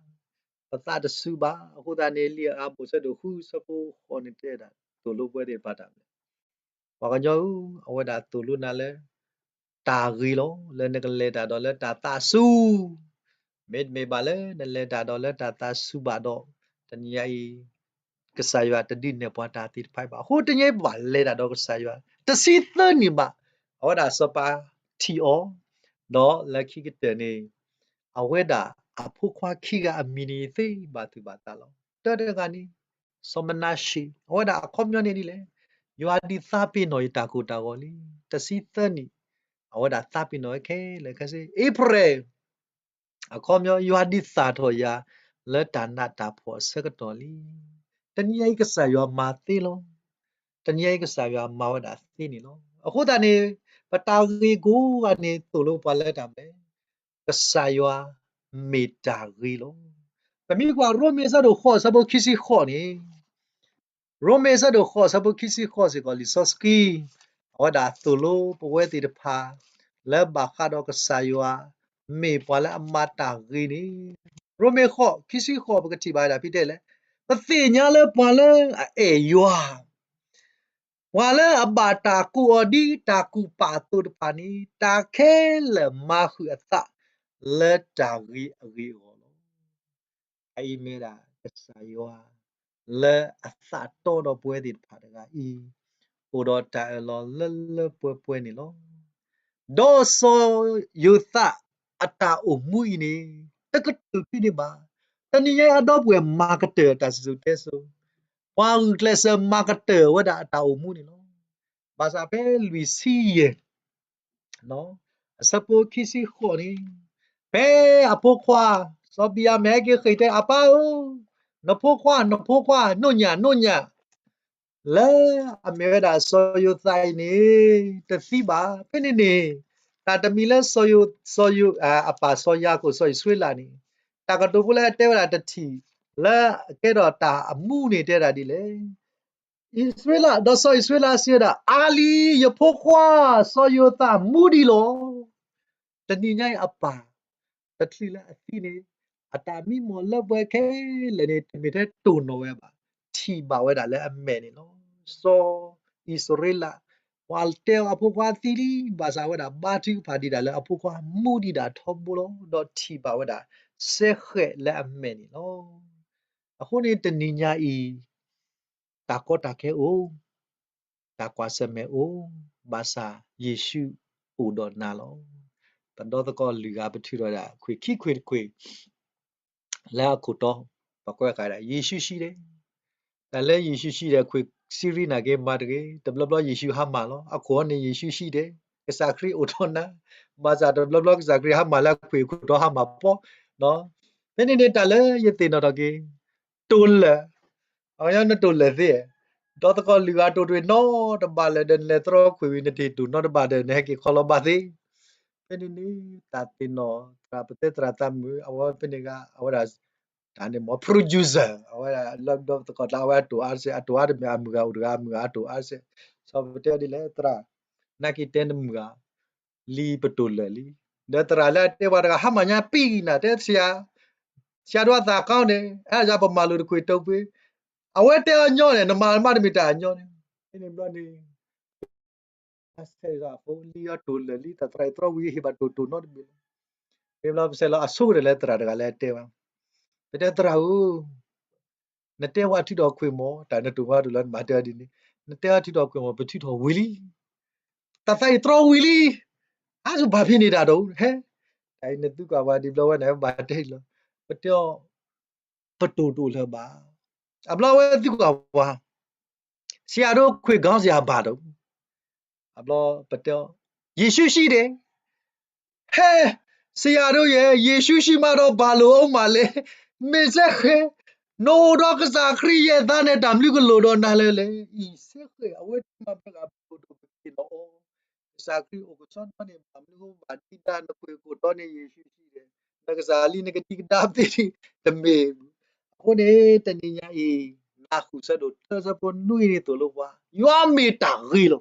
ပသးတစူၤဘၣ်. အဃိသတးန့ၣ် လံာ်အါဘိၣ်အဆၢဒိၣ်ဃု အဆၢဖိဃိးန့ၣ်တဲဒၣ် သိၣ်လိပဝဲသ့ၣ်တဖၣ်တၢ်မနုၤလဲၣ်. ပှၤကညီဧၢ, အဝဲဒၣ်သိၣ်လိနၤလၢ တၢ်ဂ့ၤလီၤ. လၢနကလဲၤတၢ်ဒီးလၢတၢ်သးစူၤ, မ့တမ့ၢ်ဘၣ်လၢနလဲၤတၢ်ဒီးလၢတၢ်သးစူၤဘၣ်ဒီး တနံၤညါအံၤ ကစၢ်ယွၤတဒုးနဲၣ်ပှၤတၢ်သ့ၣ်တဖၣ်အံၤဘၣ်. အဃိတနံၤညါအံၤ ပဘၣ်လဲၤတၢ်ဒီးကစၢ်ယွၤ တဆံသၢနံၣ်ဘၣ်. အဝဲဒၣ်စီၤပၤထံၣ်အီၤ, ဒီးလၢခံကတၢၢ်န့ၣ် အဝဲဒၣ်အဖိခွါခံဂၤအမံၤန့ၣ် သ့ဘၣ်သုးဘၣ်သးလီၤ. တၢတဂၤန့ၣ် စီၤမနၤၡ့, အဝဲဒၣ်အခီပညီန့ၣ်ဒ်လဲၣ်, ယွၤဒုးသးပ့ၤနီၣ်ယတၢ်ကိၢ်တၢ်ဂီၤလံ. တဆံသၢနံၣ်, အဝဲဒၣ်သးပ့ၤနီၣ်ဝဲခဲလၢာ်ခဲဆ့. အ့ဖြဲၣ် အခီပညီ ယွၤဒုးသၣ်ထီၣ်ယၤလၢတၢ်နးတၢ်ဖှီၣ်အဆၢကတီၢ်လံ. တနံၤညါအံၤကစၢ်ယွၤမၤသ့လီၤ. တနံၤညါအံၤကစၢ်ယွၤမၤဝဲဒၣ်သ့န့ၣ်လီၤ. အဃိသတးန့ၣ် ပတၢ်ဂ့ၤကိးဂၤန့ၣ် သိၣ်လိပှၤလၢတၢ်မနုၤလဲၣ်, ကစၢ်ယွၤမ့ၢ်တၢ်ဂ့ၤလီၤ. ပမ့ၢ်ကွၢ်ရိမ့ၤအဆၢဒိၣ်ဃိးအဆၢဖိခံဆံဃိးန့ၣ်, ရိမ့ၤအဆၢဒိၣ်ဃိးအဆၢဖိခံဆံဃိးစ့ၢ်ကီး လံာ်စီဆှံ အဝဲဒၣ်သိၣ်လိပဝဲသ့ၣ်တဖၣ် လၢဘၣ်ဃးဒီးကစၢ်ယွၤ မ့ၢ်ပှၤလၢအမၤတၢ်ဂ့ၤန့ၣ်, ရိမ့ၤဃိး ခံဆံဃိး ပကထံၣ်ဘၣ်ဝဲဒၣ်ဖဲတဲလဲၣ်, ပသ့ၣ်ညါလၢပှၤလၢအအဲၣ်ယွၤ ပှၤလၢအဘၣ်တၢ်ကိးအီၤဒ်တၢ်ကူၣ်ပာ်အသိးတဖၣ်န့ၣ် တၢ်ခဲလၢာ်မၤဃုာ်အသးလၢတၢ်ဂ့ၤအဂ့ၢ်အဂီၢ်လီၤ. အအံၤမ့ၢ်ဒၣ်ကစၢ်ယွၤ လၢအသးတီဒီးပဝဲသ့ၣ်တဖၣ်တဂၤအံၤ အိၣ်ဒီးတၢ်အၢၣ်လီၤလၢလၢပှဲၤပှဲၤန့ၣ်လီၤ. ဒီးစီၤယိၤသးအတၢ်အိၣ်မူအံၤန့ၣ် တကတၢၢ်ဖဲန့ၣ်ဘၣ်. တနံၤညါအံၤအဒီပုၢ်ဝဲၢ်မၤကတၢၢ်တၢ်စံၣ်စိၤတဲစိၤ, ပှၤဂုာ်ကျဲးစၢးမၤကတၢၢ်ဝဲဒၣ်အတၢ်အိၣ်မူန့ၣ်လီၤ. ဘၣ်ဆၣ်ဖဲလွံၢ်ဆံယဲၢ် အဆၢဖိခံဆံဃိးန့ၣ်, ဖဲအဖိခွါ စီၤဘံယၤမံၤဟဲက့ၤဃ့ၢ်တဲ အပၢ်ဧၢ, နဖိခွါ နဖိခွါ နိၣ်ညၣ် နိၣ်ညၣ် လၢအမ့ၢ်ဝဲဒၣ်စီၤယိၤသးအံၤန့ၣ် တသံဘၣ်. ဖဲန့ၣ်န့ၣ် တၢ်တမံၤလၢစီၤယိၤ, စီၤယိၤ, အပၢ်စီၤယၤကိာ် စီၤအံၣ်စရ့လးန့ၣ် တၢ်ကတိၤဖိလၢအတဲဝဲဒၣ်တထံၣ် လၢအကဲထီၣ်တၢ်အမူန့ၣ်တဲဒၣ်ဒ်လဲၣ်. အံၣ်စရ့လး, ဒီးစီၤအံၣ်စရ့လးစံးဝဲဒၣ်, အါလံ, ယဖိခွါ စီၤယိၤသးမူဒံးလီၤ. တနံၤညါအံၤအပၢ်တချုးလၢအသံန့ၣ် အတၢ်မံမီၢ်လၢပှဲၤခဲလၢာ်န့ၣ် တမ့ၢ်ထဲတိၢ်နီၣ်ဝဲဘၣ်, ထံၣ်ဘၣ်ဝဲဒၣ်လၢအမဲာ်န့ၣ်လီၤ. စီၤအံၣ်စရ့လး ပှၤတဲအီၤအဖိခွါသံလံ, ဘၣ်ဆၣ်ဝဲဒၣ် ဘါထုကဖၣ်ဒံးဒၣ်လၢအဖိခွါမူဒံးဒၣ်ထီဘိလီၤ. ဒီးထံၣ်ဘၣ်ဝဲဒၣ် စဲဃဲးလၢအမဲာ်န့ၣ်လီၤ. အဃိန့ၣ်တနံၤညါအံၤ တၢ်ကီတၢ်ခဲအိၣ်, တၢ်ကွၢ်ဆၢၣ်မဲာ်အိၣ်, ဘၣ်ဆၣ်ယ့ၣ်ၡူးအိၣ်ဒီးနၤလီၤ. ပဒီသကိးလွံၢ်ဂၤ ပထုးထီၣ်ဒၣ်ခွံၣ်ခံခွံၣ်တခွံၣ် လၢအခိၣ်တီ, ပကွဲးဃာ်ဒၣ် ယ့ၣ်ၡူးဟံၣ်ဒဲး, တၢ်လၢယ့ၣ်ၡူးဟံၣ်ဒဲး ခွံၣ်စံရံနာ်က့မၤတဂ့ၤ, တဘျီဘျီယ့ၣ်ၡူးဟါမၢ်လီၤ. အခိၣ်အီၤန့ၣ် ယ့ၣ်ၡူးဟံၣ်ဒဲး, ကစၢ်ခရံာ်အိၣ်ထီၣ်နၤ, ဘၣ်ဆၣ်တဘျီဘျီကစၢ်ခရံာ်ဟါမၢ်လၢအခွံၣ်အခိၣ်တီဟါမၢ်ပီ, ဖဲန့ၣ်န့ၣ် တၢ်လၢယသ့ၣ်နီၣ်ထီၣ်က့ၤ တိၢ်လၢာ်, အကညီနတိၢ်လၢာ်သ့, ဒီသကိးလွံၢ်ဂၤတိၢ်တ့ၢ်နီတဘၣ်လၢၤဒီး နလဲၤတြီခွံၣ်ဝံၤ နတ့ၢ်တိၢ်နီတဘၣ်ဒီး နဟဲက့ၤခီလီၤဘၣ်သ့. ဖဲန့ၣ်န့ၣ် တၢ်သ့ၣ်နီၣ်သရၣ် ပတဲသရၣ်သးမုာ် အဝဲဖဲန့ၣ်ဂၤ အဝဲဒၣ် တၢ်န့ၣ်မ့ၢ် producer အဝဲဒၣ်လၢဒီသကိးကျါ အဝဲအတိၢ်အါတစဲး အတိၢ်အါတမ့ၢ်အမုၢ်ဂၤအိၣ်တဂၤ အမုၢ်ဂၤအတိၢ်အါတစဲး, စီၤပတဲဒ်လဲၣ် သရၣ်, နာ်က့တဲနမုၢ်ဂၤ လံပတိၢ်လၢာ်လံ, ဒီးသရၣ်လၢအတဲပှၤတဂၤ ဟါမၢ်ညါပံၤနၤ တဲဆရာ, ဆရာဒိးအသးကီန့ၣ် အဲၣ်ယၤပမၤလိာ်တခွံၣ်တိၢ်ပှ့ၤ, အဝဲတဲအညီန့ၣ် နမၤမးတမ့ၢ်တၢ်အညီန့ၣ်, ဖဲန့ၣ်ဘျီန့ၣ် တၢ်ဆဲးလီၤအဃိ လံာ်အီၤတိာ်လၢာ်လံ တၢ်သရၣ်အံၤတြီဝံၤ ဟ့ၣ်ဘၣ်တိၢ်တိၢ်နီတဘ့ၣ်လီၤ. မ့ၢ်ဘျီပဆဲးလီၤအဆိကတၢၢ်လၢသရၣ်တဂၤလၢအတဲဘၣ်, ပတဲသရၣ်ဧၢ, နတဲဝဲထုးထီၣ်ခွ့ၣ်မီၢ် တၢ်နတိၢ်နီတဘျီ နဘၣ်တဲဒ်န့ၣ်, နတဲဝဲထုးထီၣ်ခွ့ၣ်မီၢ် ပထုးထီၣ်ဝံၤလံ တၢ်သးအံၤတြီဝံၤလံ, အါစူၤဘၣ်ဖဲန့ၣ်တၢ်ဒီး ဟဲ, တၢ်အံၤနသုကွၢ်ပှၤဒ်ဘျီဝဲန့ၣ် ဘၣ်တဲလီၤ, ပတဲအီၤ, ပတိၢ်တိၢ်လၢၤဘၣ်, အဘျီဝဲသုကွၢ်ပှၤ, ဆရာတို့ခွ့ၣ်ခေါင်းစရာဘၣ်ဒီး, အဘျီပတဲအီၤ, ယေရှုရှိတယ်, ဟဲ, ဆရာတို့ရဲ့ ယေရှုရှိမှတော့ဘာလို့အောင်မလဲ, မ့ၢ်စဲဃဲ, နအိၣ်ဒီးကစၢ်ခရံာ်ယဲၢ်သးန့ၣ် တၢ်မနုၤကလိၣ်ဒီးနၤလဲၣ်လဲၣ်, အံၤစဲဃဲ အဝဲတမၤဘၣ်ဂ့ၤ ပတိၢ်တိၢ်ပက့ၤလီၤအီၤ, ကစၢ်ခရံာ်အိၣ်ကဆီတဖၣ်န့ၣ် ဘၣ်မနုၤဃိဘၣ်ဒံးတၢ် နခွ့ၣ်ကိးတီန့ၣ် ယေရှုရှိတယ်, နကစၢ်လံနကဒံကဒါသ့ၣ် တမ့ၢ်, အဃိန့ၣ် တနံၤညါအံၤ နၢ်ဟူဆၢဒိၣ်တၢ်ဆၢဖိနွံန့ၣ်သိၣ်လိပှၤ ယွၤမ့ၢ်တၢ်ဂ့ၤလီၤ.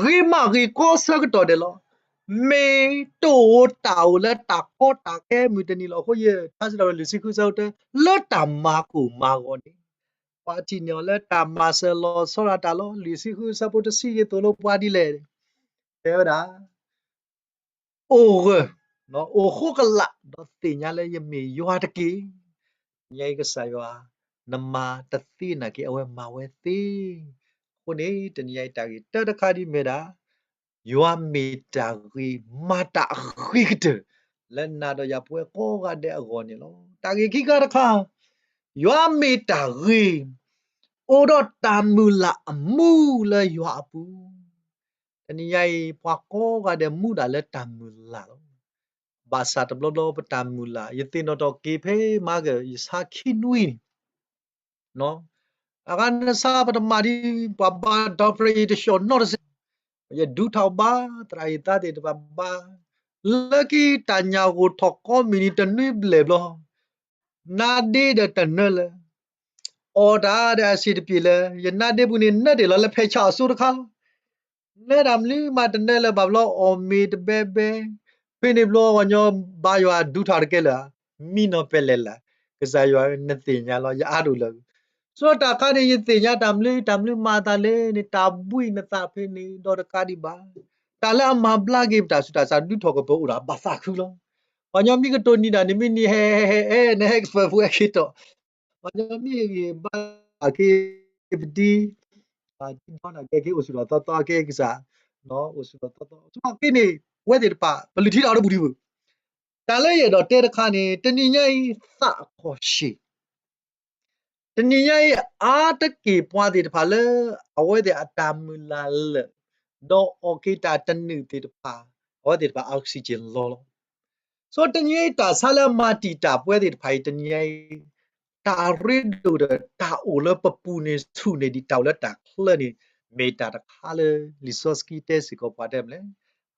ဂ့ၤမးဂ့ၤကီဆၢကတီၢ်ဒဲးလီၤ. မ့ၢ်တအိၣ်တၢ်အိၣ်လၢတၢ်ကီတၢ်ခဲမုၢ်တနံၤလီၤ. အဃိယထါစံးဒီးလွံၢ်ဆံဃုဆၢကတၢၢ် လၢတၢ်မၤကိၢ်မၤဂီၤန့ၣ် ပှၤထံၣ်န့ၢ်အီၤလၢတၢ်မၤစၢၤလီၤဆီဒၣ်တၢ်လီၤ. လွံၢ်ဆံဃုဆၢဖိတဆံန့ၣ်သိၣ်လိပှၤဒ်လဲၣ်, တဲဝဲဒၣ် အိၣ်ဂၢၢ်, အိၣ်ဃိကလာ် ဒီးသ့ၣ်ညါလၢယမ့ၢ်ယွၤတက့ၢ်. တနံၤညါအံၤကစၢ်ယွၤ နမၤတသ့နာ်က့ အဝဲမၤဝဲသ့. အဃိန့ၣ် တနံၤညါအံၤတၢ်ဂ့ၢ်တၢတခါဒ်မ့ၢ်ဒၣ် ယွၤမ့ၢ်တၢ်ဂ့ၤ မၤတၢ်အဂ့ၤကတၢၢ် လၢနၤဒီးယၤပဝဲကိးဂၤဒဲးအဂီၢ်န့ၣ်လီၤ. တၢ်ဂ့ၢ်ခံခါတခါ ယွၤမ့ၢ်တၢ်ဂ့ၤ အိၣ်ဒီးတၢ်မုၢ်လၢ်အမူလၢယွၤအပူၤ. တနံၤညါအံၤ ပှၤကိးဂၤဒဲးမူဒၣ်လၢတၢ်မုၢ်လၢ်လီၤ. ဘၣ်ဆၣ်တဘျီဘျီပတၢ်မုၢ်လၢ် ယသ့ၣ်နီၣ်ထီၣ်က့ၤဖဲမၤက ယဆါခံနွံန့ၣ် အဂၤနဆါပတမၤဒ်ပှၤဘါ doctorate တဆှီၣ်နီတစဲး, ယဒုးထီၣ်ဘါ သရၣ်ဟ့ၣ်သါသ့ၣ်တဖၣ်ဘါ, လၢခံတၢ်ညၣ်ဂိၢ်ထီၣ်ကိးမုၢ်နံၤတနွံဘျဲၣ်ဘျီ နါဒ့ဒီးတနၢလၢၤ, အီၣ်တၢ်ဒီးအဆံးတပျ့ၤလၢ ယနါဒ့ပူၤန့ၣ် နၢတ့ၢ်လီၤလၢဖဲဆၣ်အစိတခါလီၤ. နၢတၢ်မနုၤမးတနၢလၢၤဘၣ်ဘျီ အီၣ်မ့ၤတဘဲဘဲ, ဖဲန့ၣ်ဘျီပှၤကညီဘါယွၤဒုးထီၣ်တကဲလၢၤ, မံနီၤပဲလဲၣ်လၢ်, ကစၢ်ယွၤနသ့ၣ်ညါလီၤ ယအါဒိၣ်လၢၤ. ဆိတၢ်ခါန့ၣ် ယသ့ၣ်ညါတၢ်မနုၤ တၢ်မနုၤမၤသးလဲၣ်န့ၣ် တၢ်ဘှံးနသးဖဲန့ၣ် ဒီးတကးဒံးဘၣ်. တၢ်လၢအမၤဘျါက့ၤပတၢ်ဆူးတၢ်ဆါဒုးထီၣ်ကပၢၤအိၣ်ဒီးဘၣ်သးခုလီၤ. ပှၤကညီမံကတိၤနံၤဒၣ်န့ၣ် မ့ၢ်နံၤဟဲဟဲဟဲဟဲ နဟဲကပၢၤပူၤဟဲက့ၤတီၢ်, ပှၤကညီမံဂ့ၤဘါက့ၤပဒံ ဒ်ဒီနၤကဲက့ၤအိၣ်ဆူၣ်ထီၣ်သီသီကဲကစၢ်, အိၣ်ဆူၣ်ထီၣ်သီသီ ဆိက့န့ၣ် ပဝဲသ့ၣ်တဖၣ် ပလုၢ်ထံလီၤတဘူၣ်ဒံးဘၣ်. တၢ်လၢယအဲၣ်ဒိးတဲတခါန့ၣ် တနံၤညါအံၤသးအခီၣ်ဆံး တနံၤညါအံၤ အါတက့ၢ်ပှၤသ့ၣ်တဖၣ်လၢ အဝဲသ့ၣ်အတၢ်မုၢ်လၢ်လၢာ် ဒီးအီၣ်က့ၤတၢ်တနုာ်သ့ၣ်တဖၣ် အဝဲသ့ၣ်တဖၣ် oxygen လီၤလီၤ. ဆိတနံၤညါအံၤ တၢ်ဆါလၢအမၤတံာ်တာ်ပဝဲသ့ၣ်တဖၣ်အံၤ တနံၤညါအံၤ တၢ်ရ့ဒိၣ်ဒီးတၢ်အိၣ်လၢပပူၤန့ၣ်ဆူၣ်န့ၢ်ဒံးတၢ်အိၣ်လၢတၢ်ချၢန့ၣ် မ့ၢ်တၢ်တခါလၢ လံာ်စီဆှံတဲစ့ၢ်ကီးပှၤတဲမလဲၣ်.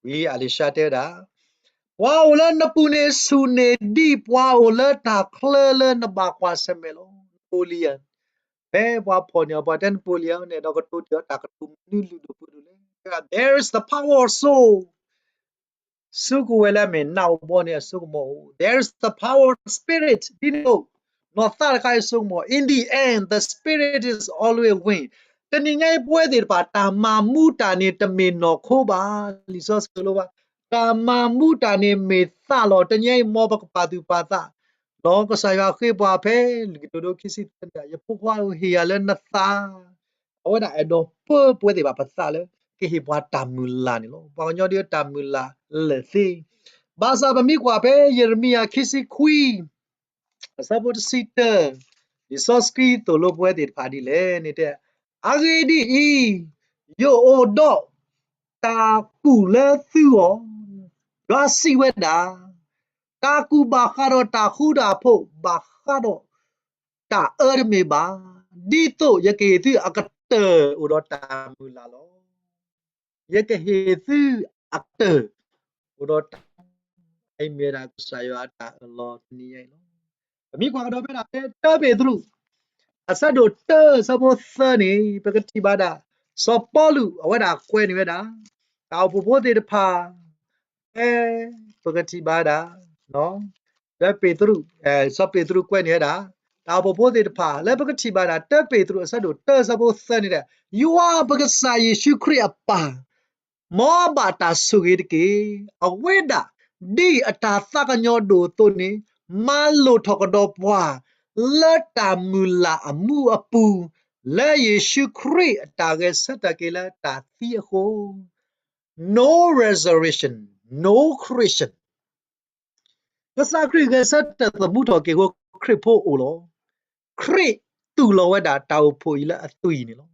ဝံအလံၤၡါတဲဝဲဒၣ် ပှၤအိၣ်လၢနပူၤန့ၣ်ဆူၣ်န့ၢ်ဒံးပှၤအိၣ်လၢတၢ်ချၢလၢနဘၣ်ကွၢ်ဆၢၣ်မဲာ်လီၤ. Napoleon ဖဲပှၤဖီၣ်န့ၢ်အီၤ ပှၤတဲ Napoleon န့ၣ် ဒီးကတိၤတ့ၢ်အီၤတၢ်ကတိၤမနုၤလုၢ်ဒိၣ်ပှ့ၤဒိၣ်လဲၣ်, There is the power of soul. စုကဝဲၤလၢအမ့ၢ်နးအိၣ်ဘီန့ၣ် အစိကမီၤအိၣ်, There is the power of spirit. ဒ်န့ၣ်အိၣ် နီၢ်သးတခါအံၤစိကမီၤ, In the end, the spirit is always win. တနံၤညါအံၤပဝဲသ့ၣ်တဖၣ် တၢ်မၤမူတၢ်န့ၣ် တမ့ၢ်နီၢ်ခိဘၣ်. လံာ်စီဆှံလိဘၣ်, တၢ်မၤမူတၢ်န့ၣ်မ့ၢ်သးလီၤ. တနံၤညါအံၤ မ်ပကပာ်သူၣ်ပာ်သး ဒီးကစၢ်ယွၤဃ့ပှၤဖဲလံာ်ကတိၤဒိခံဆံသၢန့ၣ် ယဖိခွါဧၢ ဟ့ၣ်ယၤလၢနသး အဝဲဒၣ်အဲၣ်ဒိးပၢပဝဲသ့ၣ်တဖၣ်ပသးလၢ ကဟ့ၣ်ပှၤတၢ်မုၢ်လၢ်န့ၣ်လီၤ. ပှၤကညီဒ်တၢ်မုၢ်လၢ်လၢာ်သ့, ဘၣ်ဆၣ်ပမ့ၢ်ကွၢ်ဖဲယံးရမံယၤခံဆံခွံ အဆၢဖိတဆံတၢ, လံာ်စီဆှံသိၣ်လိပဝဲသ့ၣ်တဖၣ်ဒ်လဲၣ်န့ၣ်တဲ, အဂ့ၢ်ဒ်အံၤ, ယအိၣ်ဒီးတၢ်ကူၣ်လၢသုဂီၢ်, ယွၤစံးဝဲဒၣ်, တၢ်ကူၣ်ဘၣ်ဃးဒီးတၢ်ဃူတၢ်ဖိး, ဘၣ်ဃးဒီးတၢ်အၢတမ့ၢ်ဘၣ်, ဒ်သိးယကဟ့ၣ်သုအကတၢၢ်အိၣ်ဒီးတၢ်မုၢ်လၢ်လီၤ. ယကဟ့ၣ်သုအကတၢၢ်အိၣ်ဒီးတၢ်, အအံၤမ့ၢ်ဝဲဒၣ်ကစၢ်ယွၤအတၢ်အၢၣ်လီၤတနံၤညါအံၤလီၤ. ပမ့ၢ်ကွၢ်ကဒီးဖဲဒၣ်ဖဲတၢပ့းတရူး အဆၢဒိၣ်တၢ အဆၢဖိသၢန့ၣ် ပကထံၣ်ဘၣ်ဒၣ် စီၤပီလူး အဝဲဒၣ်ကွဲးန့ၢ်ဝဲဒၣ် တၢ်အိၣ်ဖှိၣ်ဖိသ့ၣ်တဖၣ် ဖဲပကထံၣ်ဘၣ်ဒၣ် တၢပ့းတရူး, စီၤပ့းတရူးကွဲးန့ၢ်ဝဲဒၣ် တၢ်အိၣ်ဖှိၣ်ဖိသ့ၣ်တဖၣ် လၢပကထံၣ်ဘၣ်ဒၣ် တၢပ့းတရူး အဆၢဒိၣ်တၢ အဆၢဖိသၢန့ၣ်ဒီး ယွၤပကစၢ်ယ့ၣ်ၡူးခရံာ်အပၢ် မ်ဘၣ်တၢ်ဆိၣ်ဂ့ၤတက့ၢ်. အဝဲဒၣ် ဒ်အတၢ်သးကညီၤဒိၣ်အသိးန့ၣ် မၤလိာ်ထီၣ်ကဒီးပှၤ လၢတၢ်မုၢ်လၢ်အမူအပူၤ လၢယ့ၣ်ၡူးခရံာ်အတၢ်ဂဲၤဆၢထၢၣ်က့ၤလၢတၢ်သံအဃိ no resurrection, no Christian. ကစၢ်ခရံာ်ဂဲၤဆၢထၢၣ်သမူထီၣ်က့ၤအဃိ ခရံာ်ဖိအိၣ်လီၤ. ခရံာ်တူၢ်လိာ်ဝဲဒၣ်တၢ်အိၣ်ဖှိၣ်အံၤလၢအသွံၣ်န့ၣ်လီၤ.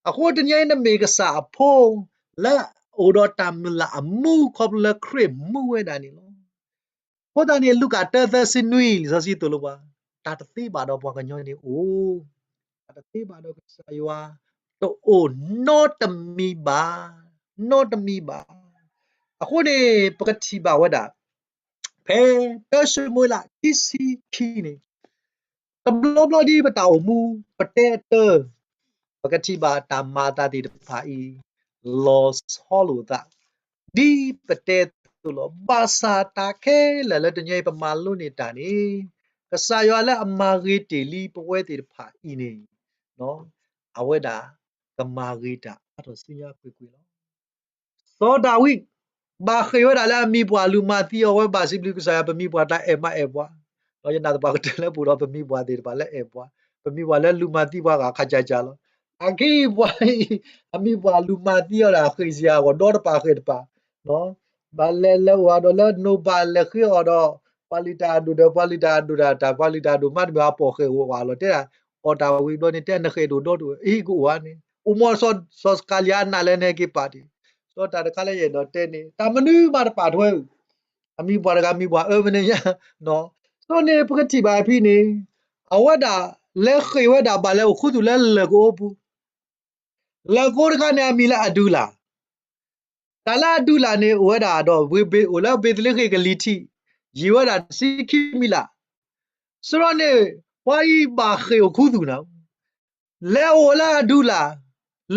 အဃိတနံၤအံၤနမ့ၢ်ကစၢ်အဖိ လၢအအိၣ်ဒီးတၢ်မုၢ်လၢ်အမူ ခီဖျိလၢခရံာ်မူဝဲဒၣ်န့ၣ်လီၤ. အဃိသတးန့ၣ် လူၤကၣ်တၢသၢဆံနွံ လံာ်စီဆှံသိၣ်လိပှၤ တၢ်တသ့ဘၣ်ဒီးပှၤကညီန့ၣ်အိၣ်, တၢ်တသ့ဘၣ်ဒီးကစၢ်ယွၤ တအိၣ်နီတမံၤဘၣ်, နီတမံၤဘၣ်. အဃိန့ၣ် ပကထံၣ်ဘၣ်ဝဲဒၣ် ဖဲတၢၡမူၤအ့လး ခံဆံခံန့ၣ် တဘျီဘျီဒ်ပတၢ်အိၣ်မူ ပတဲအတၢ် ပကထံၣ်ဘၣ်တၢ်မၤအသးသ့ၣ်တဖၣ်အံၤ လီၤဆီလိာ်အသး ဒ်ပတဲအသိးလီၤ. ဘၣ်ဆၣ်တၢ်ခဲလၢာ်လၢတနံၤအံၤပမၤလိန့ၢ်တၢ်န့ၣ် ကစၢ်ယွၤလၢအမၤဂ့ၤတ့ၢ်လံပဝဲသ့ၣ်တဖၣ်အံၤန့ၣ် အဝဲဒၣ်ကမၤဂ့ၤတၢ်အါထီၣ်ဆူညါကွ့ၢ်ကွ့ၢ်လီၤ. စီၤဒၤဝံး ဘၣ်ဃ့ၢ်ဝဲဒၣ်လၢအမံၤပှၢ်လူၤမၤသံအီၤ ဝဲဘၣ်စံးဘျုးကစၢ်ယွၤ ပမံၤပှၢ်တၢ်အဲၣ်မးအဲၣ်ပှၤ, ဒီးယနာ်သပှၢ်ကတၢၢ်လၢပအိၣ်ဒီးပမံၤပှၢ်သ့ၣ်တဖၣ်လၢအဲၣ်ပှၤ, ပမံၤပှၢ်လၢလူၤမၤသံပှၤဂၤခါကၢ်ကၢ်လီၤ. အဂ့ၢ်ပှၤအံၤ အမံၤပှၢ်လူၤမၤသံအီၤဒၣ် ဃ့ၢ်စ့ၢ်ကီး ဒီတပၤဃ့ၢ်တပၤ ဘၣ်လဲၤလၢအိၣ်ဒီးလၢနိၣ်ဘၣ်လဲၤဃ့အီၤဒီး ပှၤလုၢ်တၢ်အဒိၣ်ဒီး ပှၤလုၢ်တၢ်အဒိၣ်တၢ် ပှၤလုၢ်တၢ်အဒိၣ်မးတမံၤ အပိာ်ဃဲၢ်အိၣ်ဝဲလီၤ တဲဒၣ် အီၣ်တၢ်ဝံၤဘျီန့ၣ် တဲနဃဲၣ်ဒိၣ်ဒီတအိၣ် အံၤကအိၣ်ဧါန့ၣ် အိၣ်မီၢ်စီၤစကၤလံယၤနၤလၢနဟဲက့ၤပာ်တ့ၢ် စီၤတၢ်တခါလၢယအဲၣ်ဒိးတဲန့ၣ် တၢ်မနုၤမးတပာ်ထွဲဧၢ အမံၤပှၢ်တဂၤ မံၤပှၢ်အၢမနုၤညါ အဃိန့ၣ် ပကထံၣ်ဘၣ်ဖဲန့ၣ် အဝဲဒၣ်လဲၤဃ့ၢ်ဝဲဒၣ်ဘၣ်လဲၤအိၣ်ခူသူၣ်လၢလၢၢ်ကအိပူၤ လၢၢ်ကအိတခါန့ၣ် အမံၤလၢအဒူလၢ် တၢ်လၢအဒူလၢ်န့ၣ် အိၣ်ဝဲဒၣ်ဒီး အိၣ်လၢဘ့းသလ့ဃ့ၣ်ကလံၤထံး ယံာ်ဝဲဒၣ်တဆံခံမံးလး စရီန့ၣ် ပှၤအံၤဘၣ်ဃ့ၢ်အိၣ်ခူသူၣ်နၤ လဲၤအိၣ်လၢအဒူလၢ်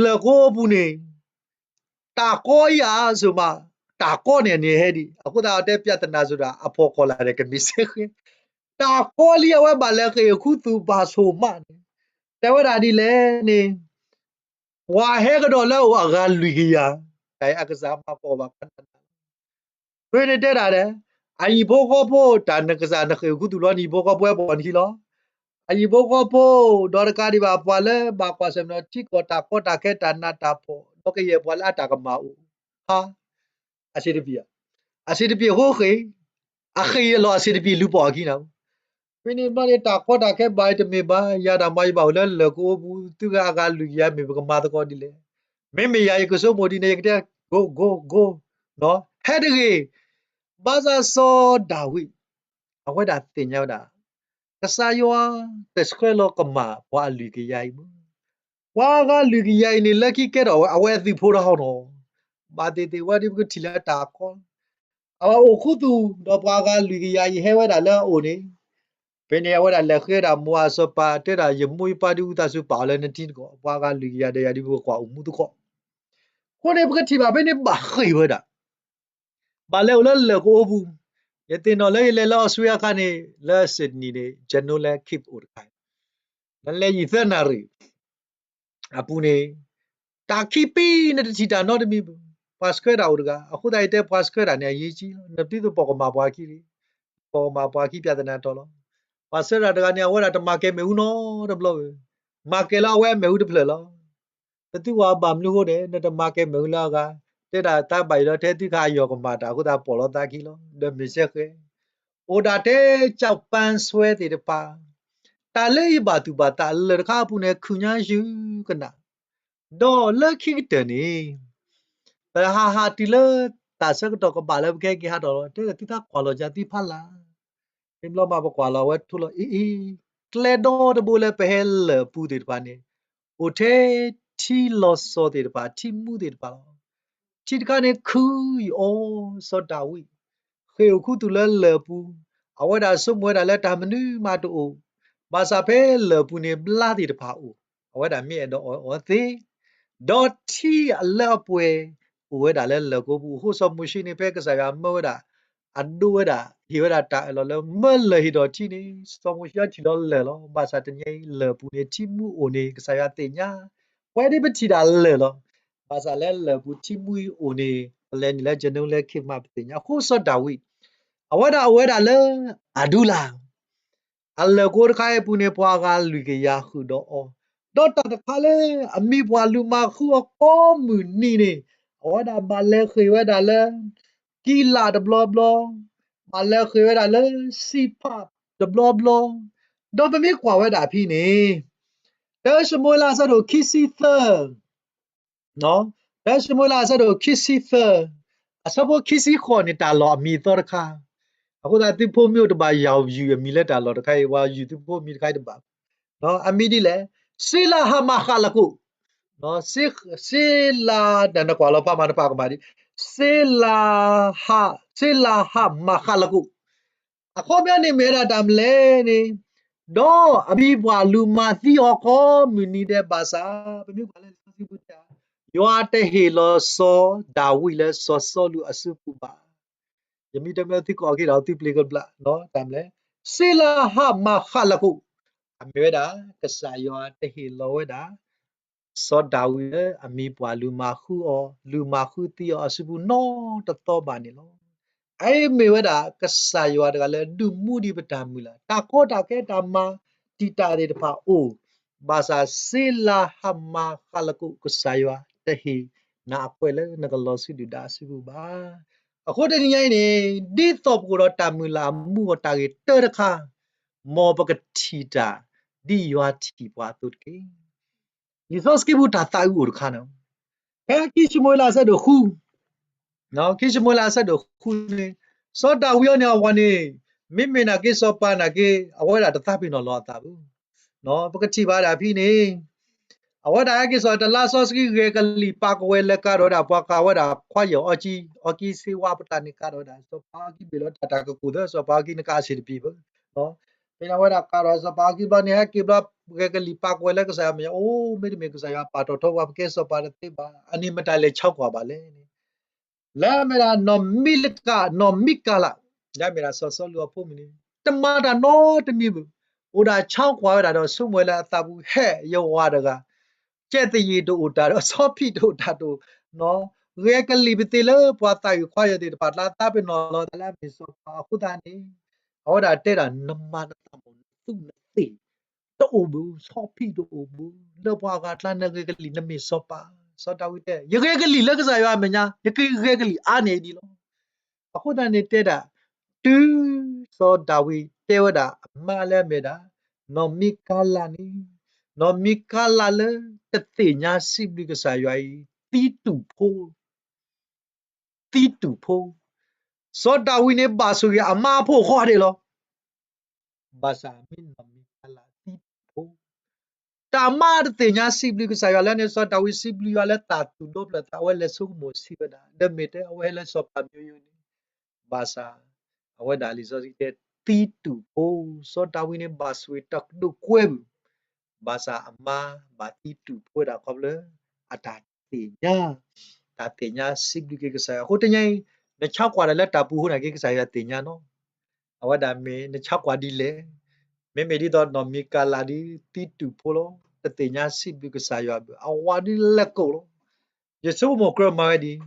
လၢၢ်ကအိပူၤန့ၣ် တၢ်ကီအံၤဧါ စိၤမး တၢ်ကီန့ၣ်န့ၣ်ဟဲဒံး အဃိသတးအတဲ ပြဿနာ ဆိုတာ အဖီခိၣ်လာ်န့ၣ် ကမ့ၢ်စ့ၢ်ကီး တၢ်ကီလံ အဝဲဘၣ်လဲၤဃ့ၢ်အိၣ်ခူသူၣ်ဘၣ်ဆိၣ်မးန့ၣ် တဲဝဲဒၣ်ဒ်လဲၣ်န့ၣ် ပှၤဟဲကဒီးလၢအအိၣ်အဂၤလွံၢ်ကယၤ တၢ်အံၤအကစၢ်မၤကီၢ်ဘၣ်ခါနၤနၤ ဖဲန့ၣ်တဲဒၣ်ဒီး အဟံၣ်ဖိဃီဖိ တၢ်နကစၢ်နဃ့ၢ်အိၣ်ခူသူၣ်လီၤ နဟံၣ်ဖိဃီဖိဟဲပိာ်နခံလီၤ. အဟံၣ်ဖိဃီဖိ ဒီးတကးဒံးဘၣ် ပှၤလၢဘၣ်ကွၢ်ဆၢၣ်မဲာ်ထံကီၢ်တၢ်ကီတၢ်ခဲတၢ်နးတၢ်ဖှီၣ် ဒီးကယဲၢ်ပှၤလၢအတၢ်ကမၣ်အိၣ် ဟါ အဆံးတပျံၤ အဆံးတပျံၤအဃိဃ့ၢ် အဃ့ၢ်အလီၢ်အဆံးတပျံၤလူၤပိာ်အခံနၤ ဖဲန့ၣ်ဘျီန့ၣ် တၢ်ကီတၢ်ခဲဘၣ်အံၤတမ့ၢ်ဘၣ် ယၤဒၣ်မၤယဘၣ်အိၣ်လၢလၢၢ်ကအိပူၤ သုဂၤအဂၤလွံၢ်ကယၤမ့ၢ်ပကမၤသကိးဒ်လဲၣ်. မ့မ့ၢ်ယၤယကဆိကမိၣ်ဒ်န့ၣ် ယကတဲ go go go ဟဲတဂ့ၤ. ဘၣ်ဆၣ်စီၤဒၤဝံး အဝဲဒၣ်သ့ၣ်ညါဝဲဒၣ် ကစၢ်ယွၤတဆှၢလီၤကမၣ်ပှၤအလွံၢ်ကယၤအံၤမး ပှၤအဂၤလွံၢ်ကယၤအံၤန့ၣ် လၢခံကဲထီၣ်ဝဲ အဝဲအသုးဖိတဟီၣ်နီၤ ဘၣ်သ့ၣ်သ့ၣ်ဝဲဒ်ပကထံၣ်လၢတၢ်ကီ အဝဲအိၣ်ခူသူၣ်ဒီးပှၤဂၤလွံၢ်ကယၤအံၤဟဲဝဲဒၣ်လၢအအိၣ်န့ၣ် ဖဲန့ၣ်အဝဲဒၣ်လဲၤဃ့ဒၣ်မိၢ်အစီၤပၤ တဲဒၣ်ယမိၢ်ယပၢ်ဒုးအုၣ်သးဆူပာ်အီၤလၢနထံနကီၢ် ပှၤဂၤလွံၢ်ကယၤဒီးယၤဒ်ပကွၢ်အိၣ်မူသကိး အဃိန့ၣ်ပကထံၣ်ဘၣ်ဖဲန့ၣ်ဘၣ်ဃ့ၢ်ဝဲဒၣ် ဘၣ်လဲၤအိၣ်လၢလၢၢ်ကအိပူၤ ယသ့ၣ်နီၣ်လၢယလဲၤလၢအီစထြ့လယါအခါန့ၣ် လၢ Sydney န့ၣ် Journal လၢ Keep အိၣ်တခါ နလဲၤယံာ်သၢနၣ်ရံၣ် အပူၤန့ၣ် တၢ်ခံပံၤနတထံၣ်တၢ်နီတမံၤဘၣ်. ပှၤဆှၢတၢ်အိၣ်တဂၤ အဃိသတးယတဲပှၤဆှၢတၢ်န့ၣ် အရေးကြီးလီၤ. နသုသပိာ်ကမၣ်ပှၤခံလံ, သပိာ်ကမၣ်ပှၤခံ ပြဿနာ ထီၣ်လီၤ. ပှၤဆှၢတၢ်တဂၤန့ၣ် အဝဲဒၣ်တမၤကဲမ့ၣ်အူနီတဘျီဘၣ်. မၤကဲလၢအဝဲအမ့ၣ်အူတဖျၢၣ်လီၤ. ပသုဝဲဘၣ်မနုၤအဃိန့ၣ် နတမၤကဲမ့ၣ်အူလၢအဂၤ, တဲဒၣ်တၢ်ဘၣ်အံၤလီၤ ထဲသုခါအယီၢ်ကမၣ်တၢ်အဃိသတး ပိာ်လီၤသးခံလီၤ. ဒီးမ့ၢ်စဲဃဲ အိၣ်ဒၣ်ထဲကၠီၣ်ပၣ်စွဲသ့ၣ်တဖၣ် တၢ်လၢယဘၣ်သူၣ်ဘၣ်သးလၢၢ်တခါအပူၤန့ၣ် ခုၣ်ညါယုၢ်ကနၣ်, ဒီးလၢခံကတၢၢ်န့ၣ် ပဟးဟးတုၤလၢတၢ်ဆၢကတီၢ်ကဘၣ်လၢပကဟဲက့ၤဟးထီၣ်လီၤ. တဲဒၣ်သုတၢ်ကွၢ်လီၤကၢ်သုဖးလၢ်, မ့ၢ်ဘျီမးပကွၢ်လီၤဝဲထိလီၤအံၤအံၤ, ကျဲဒီတဘိလၢပဟဲလၢၢ်အပူၤသ့ၣ်တဖၣ်န့ၣ် အိၣ်ထဲထံလီၤစီၤသ့ၣ်တဖၣ် ထံမူသ့ၣ်တဖၣ်လီၤ. ထံတခါန့ၣ်ခုၣ်အီၤ စီၤဒၤဝံး ဃ့ၢ်အိၣ်ခူသူၣ်လၢလၢၢ်အပူၤ, အဝဲဒၣ်ဆိကမိၣ်ဝဲဒၣ်လၢတၢ်မနုၤမးတအိၣ်, ဘၣ်ဆၣ်ဖဲလၢၢ်အပူၤန့ၣ် ဘျါသ့ၣ်တဖၣ်အိၣ်, အဝဲဒၣ်မ့ၢ်အဲၣ်ဒိးအီၣ်အီၤသ့, ဒီးထံလၢအပှဲၤ အိၣ်ဝဲဒၣ်လၢလၢၢ်ကအိပူၤအဃိ စီၤမိၤၡ့န့ၣ် ဖဲကစၢ်ယွၤမၢဝဲဒၣ် အဒိဝဲဒၣ် ဟ့ၣ်ဝဲဒၣ်တၢ်အၢၣ်လီၤလၢမၢလၢၢ်ဟ့ၣ်ဒီးထံန့ၣ် စီၤမိၤၡ့ထံၣ်လီၤလၢၢ်လီၤ. ဘၣ်ဆၣ်တနံၤအံၤလၢၢ်အပူၤန့ၣ် ထံမူအိၣ်န့ၣ် ကစၢ်ယွၤသ့ၣ်ညါ, ပဝဲဒၣ်ပထံၣ်ဒၣ်လၢၢ်လီၤ. ဘၣ်ဆၣ်လၢလၢၢ်ပူၤထံမူအံၤအိၣ်န့ၣ် ပလဲၤနုာ်လၢ generation လၢခံမး ပသ့ၣ်ညါ. အဃိစီၤဒၤဝံး အဝဲဒၣ်အိၣ်ဝဲဒၣ်လၢအဒူလၢ် အလၢၢ်ကိတခါအံၤအပူၤန့ၣ် ပှၤဂၤလွံၢ်ကယၤဃုာ်ဒီးအီၤ, ဒီးတၢ်တခါလၢအမံၤပှၢ်လုၢ်မၤဃုအီၤကိးမုၢ်နံၤန့ၣ် အဝဲဒၣ်ဘၣ်လဲၤဃ့ၢ်ဝဲဒၣ်လၢ ကံလးတဘျီဘျီ, ဘၣ်လဲၤဃ့ၢ်ဝဲဒၣ်လၢစံဖးတဘျီဘျီ, ဒီးပမ့ၢ်ကွၢ်ဝဲဒၣ်ဖဲန့ၣ် တၢၡမူၤအ့လးအဆၢဒိၣ်ခံဆံသၢ တၢၡမူၤအ့လးအဆၢဒိၣ်ခံဆံသၢ အဆၢဖိခံဆံဃိးန့ၣ် တၢ်လီၢ်အမံၤအသီတခါ, အဃိသတးသုဖိမ့ၢ်အိၣ်တဘၣ်ယၤယုၢ်အမံၤလၢတၢ်လီၢ်တခါအံၤ ပှၤယုၢ်သုဖိမံၤတခါအံၤတဘၣ်, အမံၤဒ်လဲၣ်, စ့လၤဟးမၤဃးလကိး, စ့, စ့လၤ နကွၢ်လီၤဖးမၤနပာ်ကမၣ်ဒ်, စ့လၤဟး, စ့လၤဟးမၤဃးလကိး အခီပညီန့ၣ်မ့ၢ်ဝဲဒၣ်တၢ်မနုၤလဲၣ်န့ၣ်, ဒီးအမံၤပှၢ်လုၢ်မၤသံအီၤကိးမုၢ်နံၤဒဲးဘၣ်ဆၣ်, ပမ့ၢ်ကွၢ်လၢလံာ်စီဆှံပူၤတဲ, ယွၤတဟ့ၣ်လီၤစီၤဒၤဝံးလၢစီၤစီလူးအစုပူၤဘၣ်. ယမ့ၢ်တမ့ၢ်သုကအီၣ်က့ၤဒီးသုပျ့ၤကဘျၣ်, တၢ်မနုၤလဲၣ်, စ့လၤဟးမၤဃးလကိး, အမ့ၢ်ဝဲဒၣ် ကစၢ်ယွၤတဟ့ၣ်လီၤဝဲဒၣ် စီၤဒၤဝံးလၢအမံၤပှၢ်လုၢ်မၤဃုအီၤ, လုၢ်မၤဃုသံအီၤအစုပူၤနီတသီဘၣ်န့ၣ်လီၤ. အအံၤမ့ၢ်ဝဲဒၣ် ကစၢ်ယွၤတဂၤလၢဒုးမူဒံးပတၢ်မုၢ်လၢ်, တၢ်ကီတၢ်ခဲတၢ်မၤတံာ်တာ်သ့ၣ်တဖၣ်အိၣ်, ဘၣ်ဆၣ်စ့လၤဟးမၤဃးလကိး ကစၢ်ယွၤတဟ့ၣ်နၤအကွဲးလၢနကလီၤဆူဒုၣ်ဒါအစုပူၤဘၣ်. အဃိတနံၤညါအံၤန့ၣ် ဒ်သိးပကအိၣ်ဒီးတၢ်မုၢ်လၢ်အမူအီၤတၢ်ဂ့ၤတၢတခါ, မ်ပကထံၣ်တၢ် ဒ်ယွၤထံၣ်ပှၤအသိးတက့ၢ်. လံာ်စီဆှံပူၤတၢ်သးအုးအိၣ်တခါန့ၣ်, ဖဲခံၡမူၤအ့လးအဆၢဒိၣ်ဃု, ခံၡမူၤအ့လးအဆၢဒိၣ်ဃုန့ၣ်, စီၤဒၤဝံးအီၤန့ၣ်အဝၤန့ၣ်, မ့မ့ၢ်နာ်က့စီၤပၤနာ်က့ အဝဲဒၣ်တသးပ့ၤနီၣ်လီၤအသးဘၣ်. ပကထံၣ်ဘၣ်ဒၣ်ဖဲန့ၣ်, အဝဲဒၣ်ဟဲက့ၤစိာ်တလါစီဆှံ ဂဲၤကလံၣ်ပာ်ကဝဲၤလၢကၤထီၣ်ဝဲဒၣ် ပှၤကၤဝဲဒၣ်ခွါယီၤအီကံ, အီကံစ့ဝါပတၢ်န့ၣ်ကၤထီၣ်ဝဲဒၣ် စီၤပၤအီကံဘ့ၣ်လီၤတၢ် တၢ်ကကိၢ်သၢ စီၤပၤအီကံနကအဆံးတပံၤဘၣ်. ဖဲန့ၣ်အဝဲဒၣ်ကၤထီၣ်စီၤပၤအီကံဘျီန့ၣ် ဟဲက့ၤဘျီ ဂဲၤကလံၣ်ပာ်ကဝဲၤလၢကစၢ်ယွၤမဲာ်ညါ အိၣ်မ့တမ့ၢ်ကစၢ်ယွၤပာ်ထီၣ်ထီပှၤ ပကဲစီၤပၤတသ့ဘၣ် အန့ၣ်မတၤလဲၤဆါကွၢ်ဘၣ်လဲၣ်န့ၣ် လၢအမ့ၢ်ဒၣ် နီၢ်မံကၤ, နီၢ်မံကၤလး, လၢအမ့ၢ်ဒၣ်စီၤစီလူးအဖိမုၣ်န့ၣ် တမၤတၢ်နီတမံၤဘၣ်. အိၣ်ဒၣ်ဆါကွၢ်ဝဲဒၣ်ဒီး ဆိကမိၣ်ဝဲလၢအသးပူၤ ဟဲယဝၤတဂၤ, ကဲသယံၣ်တအိၣ်တၢ်ဒီး ဆီဖံးတအိၣ်တၢ်တအိၣ်, ဂဲၤကလံၣ်ပသ့လၢပှၤသးအုးခွါယီၤသ့ၣ်တဖၣ် တၢ်သးပ့ၤနီၣ်လီၤသးလၢအမ့ၢ်စီၤပၤအဃိသတးန့ၣ်, အဝဲဒၣ်တဲဒၣ် နမၤနသးမ့ၢ်နသူးနသ့ၣ် တအိၣ်ဘၣ်, ဆီဖံးတအိၣ်ဘၣ်, လၢပှၤဂၤကျါနဂဲၤကလံၣ် နမ့ၢ်စီၤပၤ. စီၤဒၤဝံးတဲ ယဂဲၤကလံၣ်လၢကစၢ်ယွၤအမဲာ်ညါ ယကဂဲၤကလံၣ်အါန့ၢ်ဒံးလီၤ. အဃိသတးန့ၣ် တဲဒၣ် တုၤစီၤဒၤဝံးတဲဝဲဒၣ်အမါလၢအမ့ၢ်ဒၣ် နီၢ်မံကၤလးန့ၣ်, နီၢ်မံကၤလးလၢ တသ့ၣ်ညါစံးဘျုးကစၢ်ယွၤအံၤ သံတူာ်ဖိ သံတူာ်ဖိ, စီၤဒၤဝံးန့ၣ် ဘၣ်ဆိၣ်ဂ့ၤအမါအဖိအဃီဒဲးလီၤ. ဘၣ်ဆၣ်မ့ၢ်နီၢ်မံကၤလးသံတူာ်ဖိ, တၢ်မါတသ့ၣ်ညါစံးဘျုးကစၢ်ယွၤလၢန့ၣ် စီၤဒၤဝံးစံးဘျုးယွၤလၢတၢ်သူၣ်ဒိၣ်ဖျၢၣ်သး အဝဲလဲၤဆိကမိၣ်ဆံးဝဲဒၣ် ဒီးမ့ၢ်တဲအဝဲဟဲလၢစီၤပၤမံၤယိန့ၣ်, ဘၣ်ဆၣ် အဝဲဒၣ်လံာ်စီဆှံတဲ သံတူာ်ဖိ, စီၤဒၤဝံးန့ၣ် ဘၣ်ဆိၣ်ဂ့ၤတၢ်ဒိၣ်ကွဲမုာ် ဘၣ်ဆၣ်အမါဘၣ်သံတူာ်ဖိဝဲဒၣ်ခီဖျိ အတၢ်သ့ၣ်ညါ, တၢ်သ့ၣ်ညါစံးဘျုးက့ၤကစၢ်ယွၤ. အဃိတနံၤအံၤ နဆါကွၢ်ဒၣ်လၢတၢ်ပူၤဃိနာ်က့ ကစၢ်ယွၤသ့ၣ်ညါနီၤ. အဝဲဒၣ်မ့ၢ်နဆါကွၢ်ဒ်လဲၣ်. မ့မ့ၢ်ဒ်သိးနီၢ်မံကၤလးဒ်သံတူာ်ဖိလီၤ. တသ့ၣ်ညါစံးဘျုးကစၢ်ယွၤဘၣ်. အဝၤဒ်လဲၣ်ကိးလီၤ. ယဆိကမိၣ်ကြၢးမၤဝဲဒ်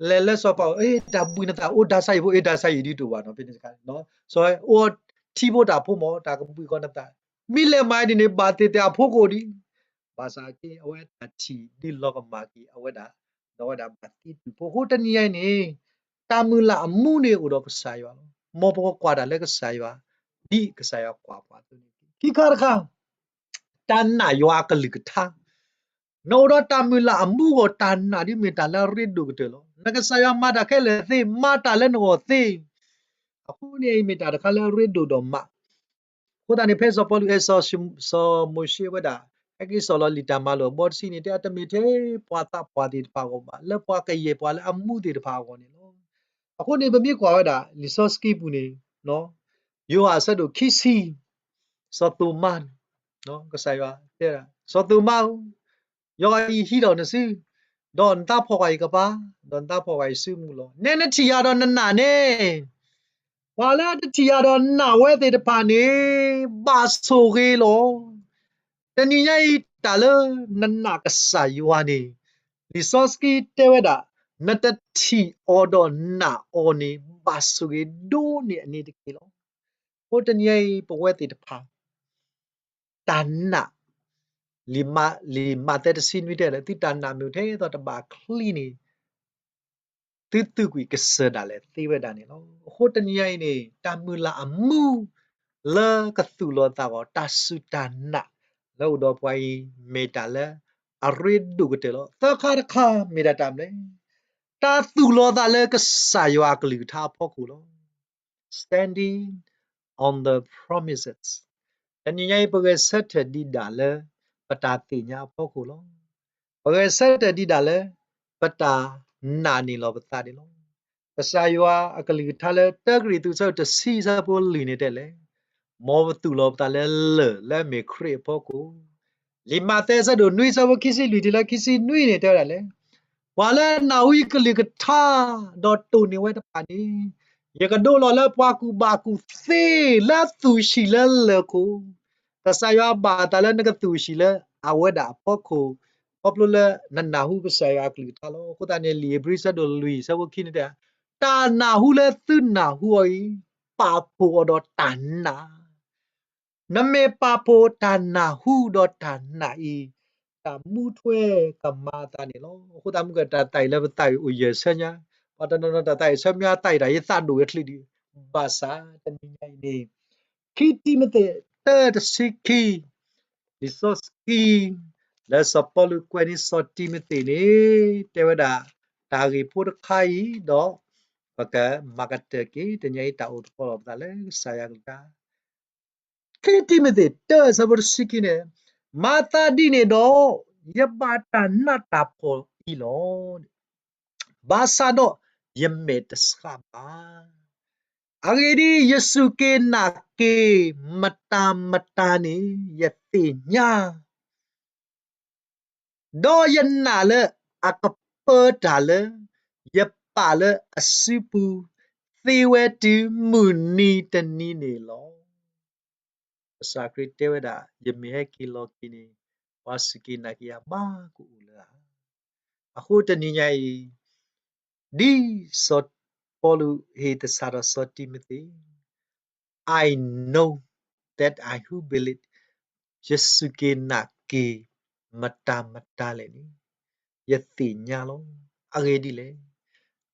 လဲၤလၢစီၤပၤအိၣ် အ့ တၢ်ဘှံးနသး အိၣ်ဒါစါယံၤဖိ အ့ ဒါစါယံၤဒ်တအိၣ်ဘၣ်နီၤ ဖဲန့ၣ်တခါ, စီၤအိၣ်ထံဖိတၢ်ဖိမ့ၢ် တၢ်ကဘှံးကီးနသး, မ့ၢ်လဲၤမၤဒ်န့ၣ် ဘၣ်သ့ၣ်သ့ၣ်အဖိကအိၣ်ဒံး, ဘၣ်ဆၣ်က့ အဝဲတၢ်ထံၣ်ဒ်လီၤကမၣ်က့ၤအဝဲဒၣ်, ဒီးအဝဲဒၣ်ဘၣ်သံတူာ်ဖိအဃိတနံၤညါအံၤန့ၣ်, တၢ်မုၢ်လၢ်အမူန့ၣ်အိၣ်ဒီးကစၢ်ယွၤလီၤ. မ်ပကကွၢ်တၢ်လၢကစၢ်ယွၤ, ဒ်ကစၢ်ယွၤကွၢ်ပှၤအသိးန့ၣ်တက့ၢ်. ခံခါတခါ တၢ်နာ်ယွၤအကလုၢ်ကထါ နအိၣ်ဒီးတၢ်မုၢ်လၢ်အမူအဂီၢ် တၢ်နာ်ဒ်မ့ၢ်တၢ်လၢအရ့ဒိၣ်ကတၢၢ်လီၤ. နကစၢ်ယွၤမၤတၢ်ခဲလၢာ်သ့, မၤတၢ်လၢနဂီၢ်သ့. အဃိန့ၣ်အံၤမ့ၢ်တၢ်တခါလၢအရ့ဒိၣ်ဒီးမး. အဃိသတးန့ၣ် ဖဲစီၤပီလူးအဲၣ်စီၤမိၤၡ့ဝဲဒၣ် ဟဲက့ၤစိာ်လီၤလံာ်တၢ်မၤလိာ်အဘီတဆံန့ၣ် တဲအတမ့ၢ်ထဲပှၤသးပှၢ်သ့ၣ်တဖၣ်အဂီၢ်ဘၣ်, လၢပှၤကယဲၢ်ပှၤလၢအမူသ့ၣ်တဖၣ်အဂီၢ်န့ၣ်လီၤ. အဃိန့ၣ် ပမ့ၢ်ကွၢ်ဝဲဒၣ် လံာ်စီဆှံပူၤန့ၣ် ယိၤဟၣ်အဆၢဒိၣ်ခံဆံ စီၤသိၤမါန့ၣ်, ကစၢ်ယွၤတဲဒၣ် စီၤသိၤမါဧၢ, ယွၤအံၤဟံးထီၣ်နစု, ဒီးနသးဖီၣ်ကွၢ်ယကပၤ, ဒီးနသးဖီၣ်ကွၢ်ယစုမုၢ်လီၤ. နဲနထံၣ်ယၤဒီးနနာ်န့ၣ်, ပှၤလၢတထံၣ်ယၤဒီးနာ်ဝဲသ့ၣ်တဖၣ်န့ၣ် ဘၣ်ဆိၣ်ဂ့ၤလီၤ. တနံၤညါအံၤတၢ်လၢနနာ်ကစၢ်ယွၤန့ၣ်, လံာ်စီဆှံတဲဝဲဒၣ်, နတထံၣ်အီၤဒီးနာ်အီၤန့ၣ် ဘၣ်ဆိၣ်ဂ့ၤဒိၣ်န့ၢ်အန့ၣ်တက့ၢ်လီၤ. အဃိတနံၤအံၤ ပဝဲသ့ၣ်တဖၣ် တၢ်နာ်, လံာ်မးသဲတဆံနွံတဲလၢ သုတၢ်နာ်မ့ၢ်ထဲသိးတဘၣ်ချံန့ၣ် သုသုကွံာ်ကစၢၢ်ဒၣ်လဲာ်သ့ဝဲဒၣ်န့ၣ်လီၤ. အဃိတနံၤအံၤန့ၣ် တၢ်မုၢ်လၢ်အမူလၢကသူၣ်လီၤသးအီၤ တၢ်စူၢ်တၢ်နာ်လၢအိၣ်ဒီးပှၤအံၤ မ့ၢ်တၢ်လၢအရ့ဒိၣ်ကတၢၢ်လီၤ. သၢခါတခါမ့ၢ်ဒၣ်တၢ်မနုၤလဲၣ်, တၢ်သူၣ်လီၤသးလၢကစၢ်ယွၤအကလုၢ်ကထါအဖီခိၣ်လီၤ. Standing on the promises. တနံၤညါအံၤ ပဂဲၤဆၢထၢၣ်ဒံးဒၣ်လၢ ပတၢ်သ့ၣ်ညါအဖီခိၣ်လီၤ. ပဂဲၤဆၢထၢၣ်ဒံးဒၣ်လၢ ပတၢ်နာ်န့ၢ်လီၤပသးန့ၣ်လီၤ. ကစၢ်ယွၤအကလုၢ်ကထါလၢ တၢကရံၣ်သူး အဆၢဒိၣ်တဆံ အဆၢဖိလွံၢ်န့ၣ်တဲလဲၣ်, မ်ပသူၣ်လီၤပသးလၢလၢၢ်လၢအမ့ၢ်ခရံာ်အဖီခိၣ်, လံာ်မးသဲ အဆၢဒိၣ်နွံ အဆၢဖိခံဆံလွံၢ်တုၤလၢခံဆံနွံန့ၣ်တဲဝဲဒၣ်လဲၣ်, ပှၤလၢအနၢ်ဟူယကလုၢ်ကထါ ဒီးတိၢ်န့ၢ်ဝဲတဖၣ်န့ၣ်, ယကဒိလီၤလၢပှၤကူၣ်ဘၣ်ကူၣ်သ့လၢအသူၣ်ဆံးလၢလၢၢ်ခိၣ်, ကစၢ်ယွၤဘၣ်အသးလၢနကသူၣ်ဆံးလၢအဝဲဒၣ်အဖီခိၣ်, ခီဖျိလၢနနၢ်ဟူကစၢ်ယွၤအကလုၢ်ကထါလီၤ. အဃိသတးန့ၣ် လံာ်ဧ့ၤဘြံၤ အဆၢဒိၣ်လွံၢ် အဆၢဖိခံန့ၣ်တဲ, တၢ်နၢ်ဟူလၢသုနၢ်ဟူအီၤအံၤ, ပာ်ဖှိၣ်အီၤဒီးတၢ်နာ် နမ့ၢ်ပာ်ဖှိၣ်တၢ်နၢ်ဟူဒီးတၢ်နာ်အံၤ, တၢ်မူထွဲကမၤအသးန့ၣ်လီၤ. အဃိသတးမုၢ်ကတၢၢ်တၢ်သးအံၤလၢပသးအံၤအိၣ်ယဲၢ်ဆၢညါ, ပှၤတနီၤနီၤတၢ်သးအံၤဆၢမံအသးအံၤတၢ် ယသးဒိၣ်ဝဲချ့ဒံး, ဘၣ်ဆၣ်တနံၤညါအံၤန့ၣ်, ခံတံၤမသ့း တၢတဆံခံ, လံာ်စီဆှံ လၢစီၤပီလူးကွဲးန့ၢ်စီၤတံၤမသ့းန့ၣ် တဲဝဲဒၣ် တၢ်ဂ့ၢ်ဖိတခါအံၤဒီး ပကမၤကတၢၢ်က့ၤ တနံၤညါအံၤတၢ်အိၣ်တခီလီၤပသးလၢကစၢ်ယွၤကလုၢ်ကထါ ခံတံၤမသ့း တၢ အဆၢဖိတဆံခံန့ၣ်, မၤသးဒ်န့ၣ်ဒီး ယဘၣ်တၢ်နးတၢ်ဖှီၣ်အံၤလီၤ. ဘၣ်ဆၣ်ဒီးယမဲာ်တဆှးဘၣ်. အဂ့ၢ်ဒ်အံၤ, ယစူၢ်က့ၤနာ်က့ၤ မတၤမတၤန့ၣ် ယသ့ၣ်ညါ ဒီးယနာ်လၢအကပၢတၢ်လၢ ယပာ်လၢအစုပူၤ သ့ဝဲတုၤမုၢ်နံၤတနံၤန့ၣ်လီၤ. ကစၢ်ခရံာ်တဲဝဲဒၣ် ယမ့ၢ်ဟဲက့ၤလီၤက့ၤန့ၣ် ပှၤစူၢ်က့ၤနာ်က့ၤယၤဘၣ်ကအိၣ်လၢဧါ. အဃိတနံၤညါအံၤ ဒ်စီၤပီလူးဟ့ၣ်သဆၣ်ဒီးစီၤတံၤမသ့း I know that I who believe, ယစူၢ်က့ၤနာ်က့ၤ မတၤမတၤလဲၣ်န့ၣ် ယသ့ၣ်ညါလီၤ. အဂ့ၢ်ဒ်လဲၣ်,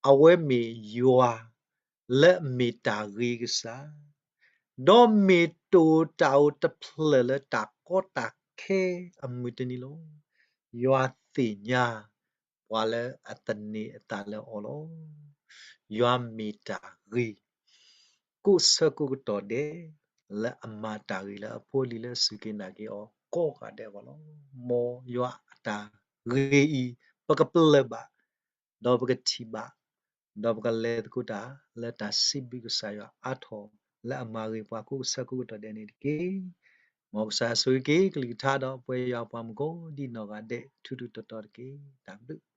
အဝဲမ့ၢ်ယွၤလၢအမ့ၢ်တၢ်ဂ့ၤကစၢ်, ဒီးမ့ၢ်တၢ်အိၣ်တၢ်အီတဖျၢၣ်လၢတၢ်ကီတၢ်ခဲအမုၢ်တနံၤလီၤ. ယွၤသ့ၣ်ညါ ပှၤလၢအသန့ၤအသးလၢအီၤလီၤ. ယွၤမ့ၢ်တၢ်ဂ့ၤ ကိးဆၢကိးကတီၢ်ဒဲး လၢအမၤတၢ်ဂ့ၤလၢအဖိအလံၤလၢအစူၢ်က့ၤနာ်က့ၤအီၤကိးဂၤဒဲးအဂီၢ်လီၤ. မ်ယွၤအတၢ်ဂ့ၤအံၤ ပကပလၢၢ်ဘၣ်, ဒီးပကထံၣ်ဘၣ်, ဒီးပကလဲၤသကိးတၢ်လၢတၢ်စံးဘျုးကစၢ်ယွၤအါထီၣ်လၢအမၤဂ့ၤပှၤကိးဆၢကိးကတီၢ်ဒဲးန့ၣ်တက့ၢ်. မ်ကစၢ်ဆိၣ်ဂ့ၤက့ၤကလုၢ်ကထါဒီးပဝဲယွၤပှၤမုၢ်ကိးဒံးနီၢ်ဂၤဒဲး ထူထူတီတီတက့ၢ်. တၢ်ဘျုး